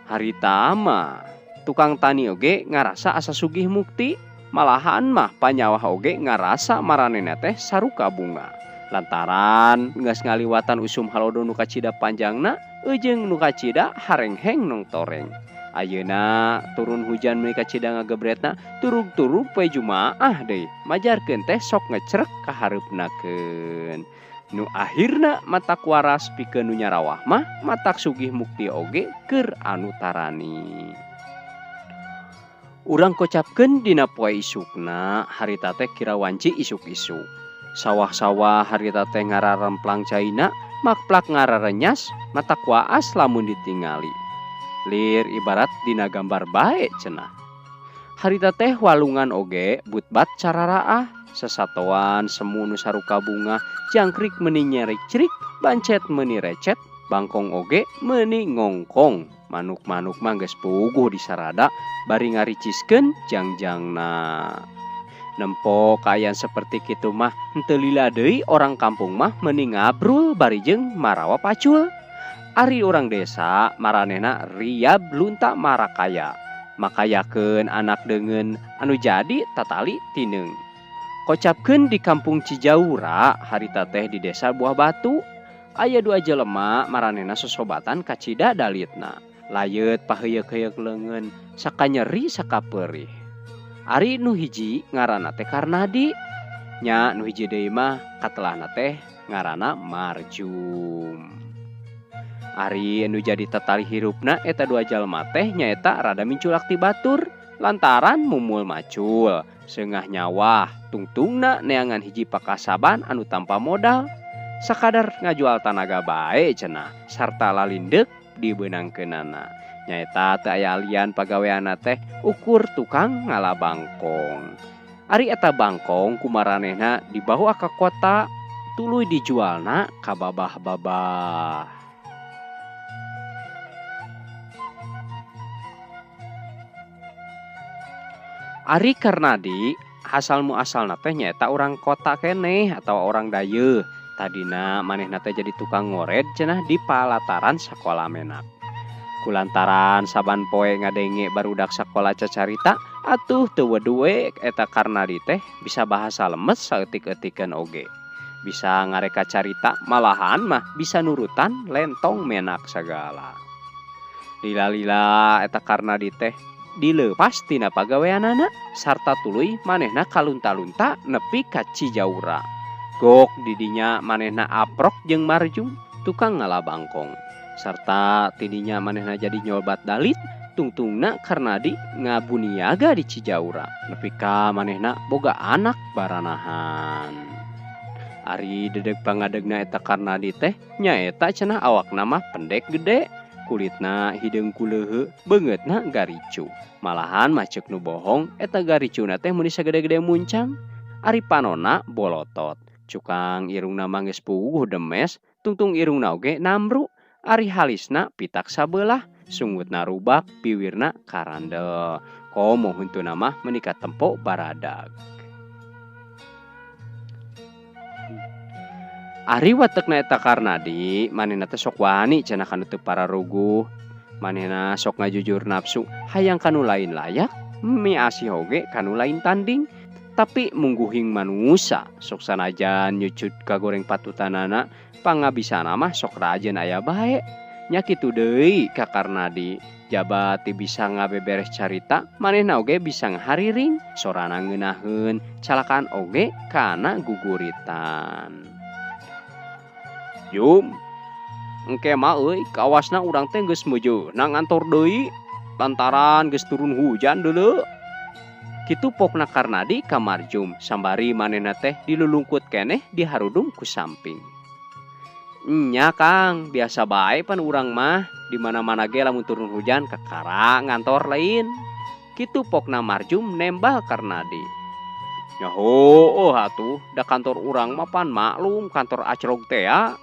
Harita mah tukang tani oge ngarasa asa sugih mukti, malahan mah panyawah oge ngarasa maranehna teh saruka bunga. Lantaran geus ngaliwatan usum halodo nu kacida panjangna eujeung nu kacida harengheng nong toreng. Ayeuna turun hujan meuni kacida ngagebretna turug-turug poe Jumaah deui majarkeun teh sok ngecrek ka hareupnakeun. Nu akhirna matak waras pikeun nu nyarawah mah matak sugih mukti oge keur anu tarani. Urang kocapkeun dina poe isukna harita teh kira wanci isuk-isuk. Sawah-sawah harita teh ngararemplang caina makplak ngararenyas matak waas lamun ditingali. Lir ibarat dina gambar bae cenah. Harita teh walungan oge butbat cararaah, sesatoan semu nu saruka bunga, jangkrik meuni nyericrik, bancet meuni recet, bangkong oge meuni ngongkong. Manuk-manuk mah geus puguh disarada bari ngariciskeun jangjangna. Nempo kaayaan seperti kitu mah henteu lila deui orang kampung mah meuni ngabrul bari jeung marawa pacul. Ari urang desa maranehna riab lunta marakaya. Makayakeun anak deungeun anu jadi tatali tineung. Kocapkeun di kampung Cijaura harita teh di desa Buah Batu. Aya dua jelema maranehna sosobatan kacida dalitna. Layeut paheuyeuk-heuyeuk leungeun sakanyeri sakapeurih. Ari nu hiji ngaranna teh Karnadi. Nya nu hiji deui mah katelahna teh ngaranna Marjum. Ari nu jadi tatali hirupna eta dua jalma teh nyaeta rada minculak ti batur lantaran mumul macul seungah nyawah tungtungna neangan hiji pakasaban anu tanpa modal sakadar ngajual tanaga bae cenah sarta lalindeuk dibeunangkeunana. Nyaeta teu aya alian pagaweanna teh ukur tukang ngala bangkong. Ari eta bangkong kumaranehna dibawa ka kota tuluy dijualna ka babah-babah. Ari Karnadi asal muasalna teh nyaeta urang kota keneh atawa orang dayeuh. Tadina manehna teh jadi tukang ngored cenah di palataran sakola menak. Kulantaran saban poe ngadenge barudak sakola cacarita atuh teu weduwe eta Karnadi teh bisa bahasa lemes saeutik-eutikeun oge. Bisa ngareka carita malahan mah bisa nurutan lentong menak sagala. Lila-lila eta Karnadi teh dileupas tina pagaweanana sarta tuluy manehna kalunta-lunta nepi ka Cijaura. Gok didinya manehna aprok jeung Marjum tukang ngala bangkong. Sarta tidinya manehna jadi nyobat dalit tungtungna Karnadi ngabuniaga di Cijaura. Nepi ka manehna boga anak baranahan. Ari dedeg pangadegna eta Karnadi teh nyaeta cenah awakna mah pendek gede, kulitna hideung kuleuheu, beungeutna garicu. Malahan mah ceuk nu bohong eta garicuna teh meuni sagede-gede muncang. Ari panonna bolotot, cukang irungna mah geus puguh demes, tungtung irungna oge namru. Ari halisna pitak sabelah, sungutna rubak, piwirna karandel. Komo huntuna mah meuni katempo baradag. Ari watekna eta Karnadi manehna teh sok wani cenah kanu teu pararuguh. Manehna sok ngajujur nafsu hayang kanu lain layak, miasih oge kanu lain tanding. Tapi mungguhing manusa sok sanajan nyucut kagoreng patutanana pangabisana mah sok rajin aya bae. Nya kitu deui ka Karnadi. Jaba ti bisa ngabeberes carita manehna oge bisa ngahariring, sorana ngeunaheun, calakaan oge kana guguritan. Jum, engke mah euy kawasna urang teh geus meujeuhna ngantor deui lantaran geus turun hujan deuleu. Kitu pokna Karnadi ka Marjum sambari manehna teh dilulungkut keneh diharudung ku samping. Nya Kang, biasa bae pan urang mah di mana-mana ge lamun turun hujan kakara ngantor lain. Kitu pokna Marjum nembal Karnadi. Nya heueuh atuh, da kantor urang mah pan maklum kantor acrog teh ya.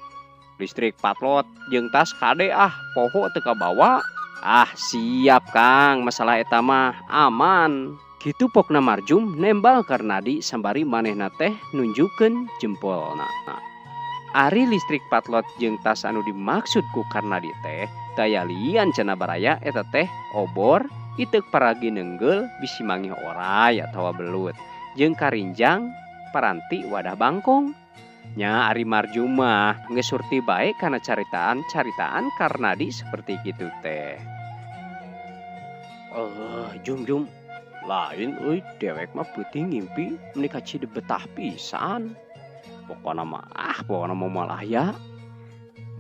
Listrik patlot jeung tas kade ah poho teu kabawa. Ah siap Kang, masalah eta mah aman. Kitu pokna Marjum nembal Karnadi sambari manehna teh nunjukeun jempolna. Ari listrik patlot jeung tas anu dimaksud ku Karnadi teh daya lian cenah baraya eta teh obor iteuk paragi neunggeul bisi mangih oray atawa belut jeung karinjang paranti wadah bangkong. Nya ari Marjum mah geus surti bae kana caritaan-caritaan Karnadi seperti kitu teh. Jum lain euy dewek mah peuting ngimpi meuni ka Cidebetah pisan. Pokona mah pokona mah moal aya.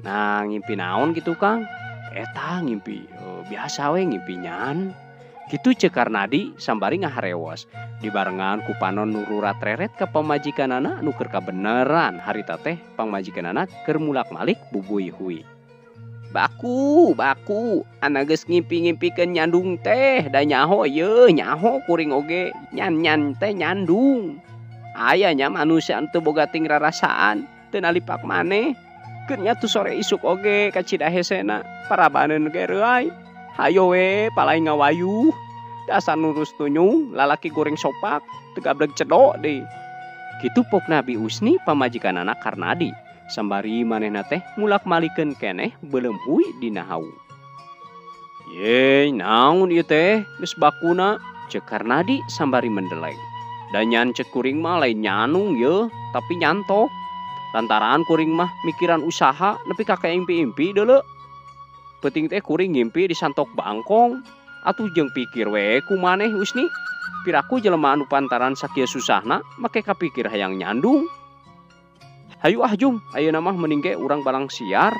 Nah ngimpi naon gitu Kang? Eta ngimpi biasa we ngimpi nyan. Kitu ceuk Karnadi sambari ngaharewos. Dibarengan ku panon nururat reret ka pamajikanana nu keur kabeneran harita teh pamajikanana keur mulak-malik bubuy hui. Baku, anak geus ngimpi-ngimpikeun nyandung teh da nyaho yeuh nyaho kuring oge nyan-nyan teh nyandung. Aya nya manusia teu boga ting rarasaan teu nalipak maneh. Keur nya tu sore isuk oge ka Cidahesena parabaneun ge reuay. Hayo we palai ngawayuh. Dasar nurus tunyung lalaki goreng sopak teu gableg cedok deui. Kitu pokna Bi Usni pamajikanana Karnadi. Sambari manehna teh mulak-malikeun keneh beuleum hui dina hawu. Ye, naon ieu teh geus bakuna ceuk Karnadi sambari mendeleng. Da nyan ceuk kuring mah lain nyanung yeuh, tapi nyantok. Lantaran kuring mah mikiran usaha nepi ka kaimpi-impi deuleu. Peuting teh kuring ngimpi disantok bangkong. Atuh jeung pikir we ku maneh Usni. Piraku jelema anu pantaran sakieu susahna make kapikir hayang nyandung. Hayu ah Jum, ayeuna mah mending ge urang barang siar.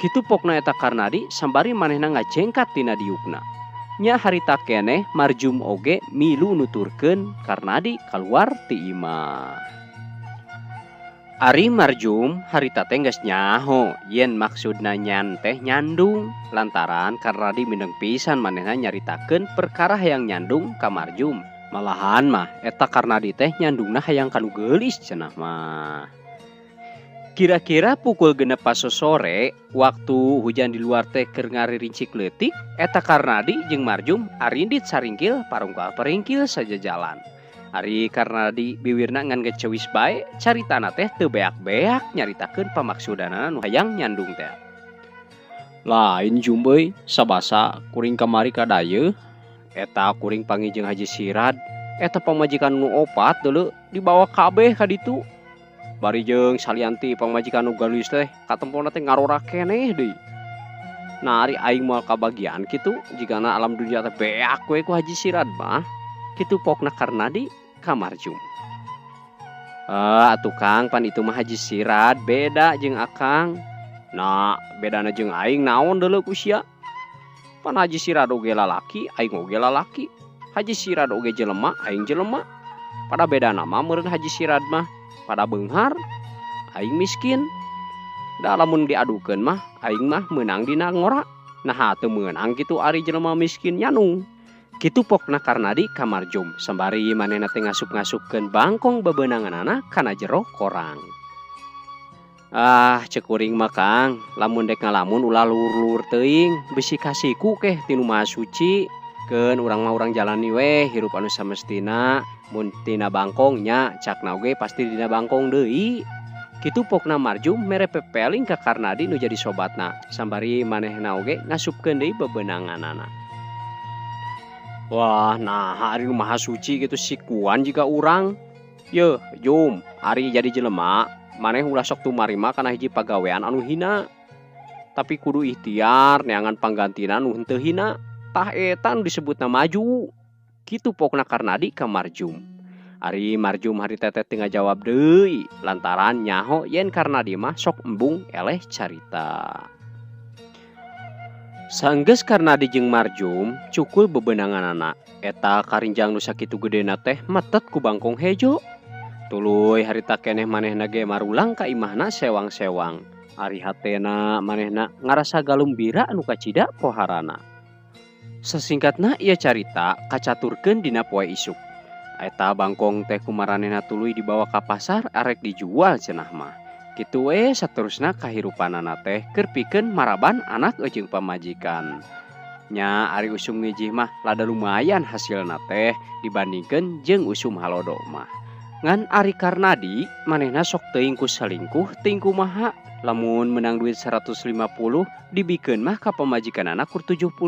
Kitu pokna eta Karnadi sambari manehna ngajengkat tina diukna. Nya harita keneh Marjum oge milu nuturkeun Karnadi kaluar ti imah. Ari Marjum harita teh geus nyaho yen maksudna nyan teh nyandung lantaran Karnadi mindeng pisan manehna nyaritakeun perkara hayang nyandung ka Marjum. Malahan mah eta Karnadi teh nyandungna hayang ka nu geulis cenah mah. Kira-kira pukul 6 sore waktu hujan di luar teh keur ngaririncik leutik eta Karnadi jeung Marjum arindit saringkil parungkal peringkil saja jalan. Ari Karnadi biwirna ngan gecewis bae caritana teh teu beak-beak nyaritakeun pamaksudanana nu hayang nyandung teh. Lain Jum euy, sabasa kuring kamari ka dayeuh eta kuring panggih jeung Haji Sirad eta pamajikan nu opat deuleu dibawa kabeh ka ditu. Bari jeung salianti pamajikan nu geulis teh katempona teh ngarora keneh deui. Nah ari aing moal kabagian kitu jigana alam dunia teh beak we ku Haji Sirad mah. Kitu pokna Karnadi ka Marjum. Atuh Kang, pan itu mah Haji Sirad beda jeung Akang. Nah, bedana jeung aing naon deuleu ku sia? Pan Haji Sirad oge lalaki, aing oge lalaki. Haji Sirad oge jelema, aing jelema. Pada bedana mah meureun Haji Sirad mah pada beunghar, aing miskin. Da lamun diadukeun mah aing mah meunang dina ngora. Nah, teu meunang kitu ari jelema miskin nyanung. Kitu pokna Karnadi ka Marjum sembari manehna teh ngasup-ngasupkeun bangkong bebenanganana kana jero korang. Ah, ceuk kuring mah Kang, lamun dek ngalamun ulah luhur-luhur teuing, bisi kasiku keh tinu Maha Suci. Keun urang mah urang jalani weh hirup anu samestina, mun tina bangkong nya cakna oge pasti dina bangkong deui. Kitu pokna Marjum mere pepeling ka Karnadi nu jadi sobatna, sambari manehna oge ngasupkeun deui bebenanganana. Wah, nah ari nu Maha Suci gitu sikuan jika urang. Yeuh, Jum, ari jadi jelema, maneh ulah sok tumarima kana hiji pagawean anu hina. Tapi kudu ikhtiar neangan panggantina nu henteu hina. Tah eta nu disebutna maju. Kitu pokna Karnadi ka Marjum. Ari Marjum harita teh teu ngajawab deui lantaran nyaho yen Karnadi mah sok embung eleh carita. Sanggeus Karnadi jeung Marjum cukul bebenanganana eta karinjang nu sakitu gedena teh metet ku bangkong hejo. Tuluy harita keneh manehna ge marulang ka imahna sewang-sewang. Ari hatena manehna ngarasa galumbira anu kacida poharana. Sasingkatna ieu carita kacaturkeun dina poe isuk. Eta bangkong teh kumaranehna tuluy dibawa ka pasar arek dijual cenah mah. Kitu we saterusna kahirupanana teh keur pikeun maraban anak jeung pamajikan. Nya ari usum ngijih mah lada lumayan hasilna teh dibandingkeun jeung usum halodo mah. Ngan ari Karnadi manehna sok teuing ku salingkuh teuing kumaha. Lamun menang duit 150 dibikeun mah ka pamajikanana kur 75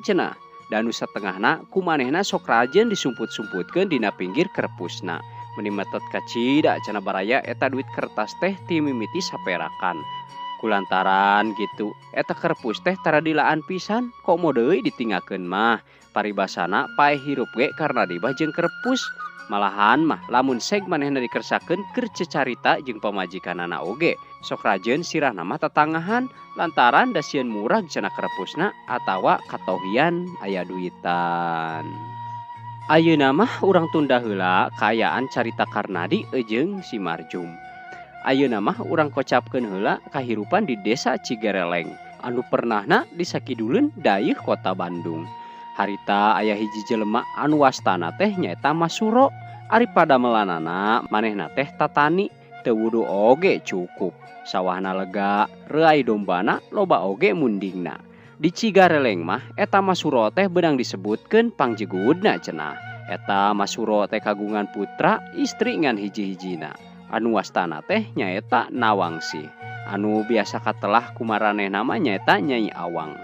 cenah. Dan nu satengahna ku manehna sok rajin disumput-sumputkeun dina pinggir kerpusna. Meni metet kacida cenah baraya eta duit kertas teh ti mimiti saperakan. Kulantaran gitu eta kerpus teh tara dilaan pisan komo deui ditinggalkeun mah. Paribasana paeh hirup ge Karnadi mah jeung kerpus. Malahan mah lamun seg manehna dikersakeun keur cecarita jeung pamajikanana oge. Sok rajeun sirahna mah tatangahan lantaran da sieun murag cenah kerpusna atawa katohian aya duitan. Ayeuna mah urang tunda heula kaayaan carita Karnadi jeung si Marjum. Ayeuna mah urang kocapkeun heula kahirupan di desa Cigereleng anu pernahna disakiduleun dayeuh kota Bandung. Harita aya hiji jelema anu wastana teh nyaeta Masuro. Ari padamelanana manehna teh tatani teu wudu oge cukup. Sawahna lega, reuay dombana loba oge mundingna. Di Cigareleng mah eta Masuro teh beunang disebutkeun pangjegudna cenah. Eta Masuro teh kagungan putra istri ngan hiji-hijina. Anu wastana teh nyaeta Nawangsih. Anu biasa katelah kumaranehna mah nyaeta Nyai Awang.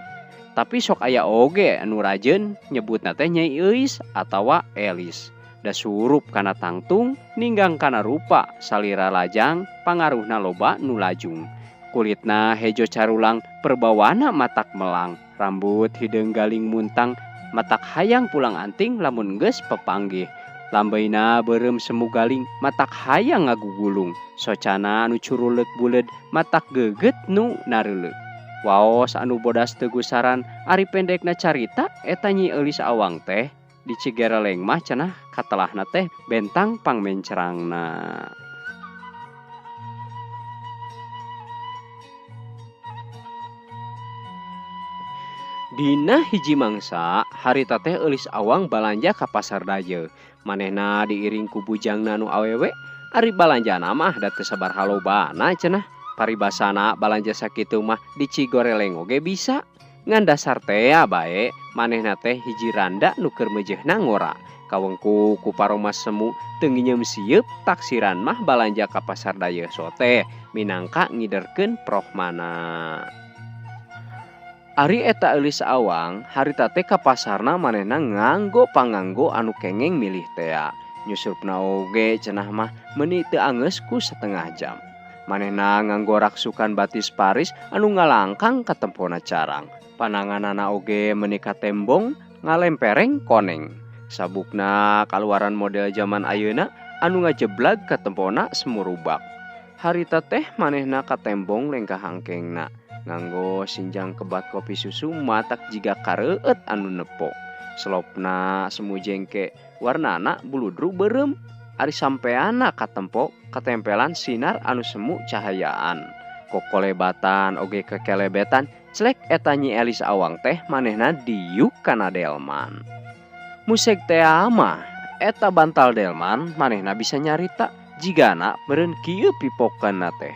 Tapi sok aya oge anu rajeun nyebutna teh Nyai Euis atawa Elis. Da surup kana tangtung, ninggang kana rupa, salira lajang, pangaruhna loba nu lajung. Kulitna hejo carulang, perbawana matak melang, rambut hideung galing muntang, matak hayang pulang anting lamun geus pepanggih. Lambeina beureum semu galing, matak hayang ngagugulung, socana anu curuleuk buleud, matak geugeut nu nareuleuk. Waos anu bodas teu gusaran, ari pendekna carita eta Nyi Eulis Awang teh di Cigereleng mah cenah katelahna teh bentang pangmencerangna. Dina hiji mangsa harita teh Eulis Awang balanja ka pasar Dayeuh. Manehna diiring ku bujangna nu awewe. Ari balanjana mah da teu sabaraha lobana cenah. Paribasana balanja sakitu mah di Cigoreleng oge bisa. Ngan dasar tea bae manehna teh hiji randa nu keur meujeuhna ngora. Kawengku ku paroma semu teu nginyeum sieup taksiran mah balanja ka pasar Dayeuh sote minangka ngiderkeun prohmana. Ari eta Eulis Awang harita teh ka pasarna manehna nganggo panganggo anu kengeng milih tea. Nyusupna oge cenah mah meuni teu anggeus ku setengah jam. Manehna nganggo raksukan batis Paris anu ngalangkang katempona carang. Pananganana oge meuni katembong ngalempereng koneng. Sabukna kaluaran model zaman ayeuna anu ngajeblag katempona semurubak. Harita teh manehna katembong lengkah angkengna. Nganggo sinjang kebat kopi susu matak jiga kareueut anu nepo. Selopna semu jengke warnana buludru beureum. Ari sampeana katempo katempelan sinar anu semu cahayaan. Kokolebatan oge kekelebetan celek eta Nyi Elis Awang teh manehna diuk kana delman. Museg tea mah eta bantal delman manehna bisa nyarita jigana meureun kieu pipokeunna teh.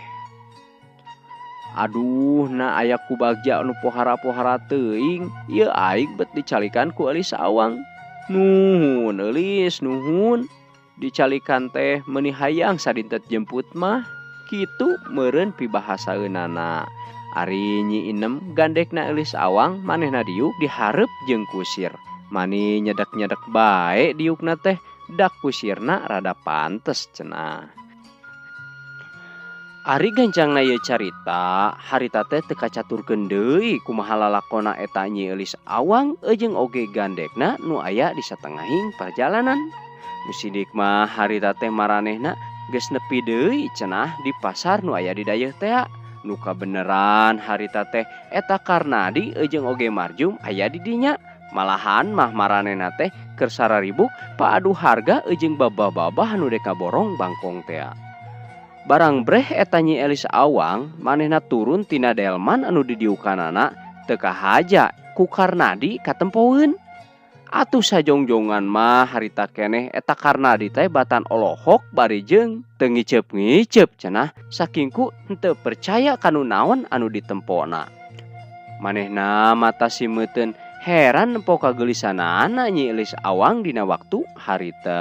Aduh na aya ku bagja anu pohara-pohara teuing ieu aing bet dicalikan ku Eulis Awang. Nuhun Eulis nuhun. Dicalikan teh meuni hayang sadinten jemput mah kitu meureun pibahasaeunana. Ari Nyi Inem gandekna Eulis Awang manehna diuk dihareup jeung kusir. Mani nyedek-nyedek bae diukna teh dak kusirna rada pantes cenah. Ari gancangna ieu carita harita teh teu kacaturkeun deui kumaha lalakona eta Nyi Eulis Awang jeung oge gandekna nu aya di satengahing perjalanan. Nu sidik mah harita teh maranehna geus nepi deui cenah di pasar nu aya di Dayeuh tea. Nu kabeneran harita teh eta Karnadi jeung oge Marjum aya di dinya. Malahan mah maranehna teh keur sararibuk paadu harga jeung babah-babah nu dek ngaborong bangkong tea. Barang breh eta Nyi Elis Awang manehna turun tina delman anu didiukanana teu kahaja ku Karnadi katempoeun. Atuh sajongjongan mah harita keneh eta Karnadi teh batan olohok bari jeung teu ngiceup-ngiceup cenah saking ku henteu percaya kanu naon anu ditempona. Manehna mata simeuteun heran nempo kageulisanana Nyi Elis Awang dina waktu harita.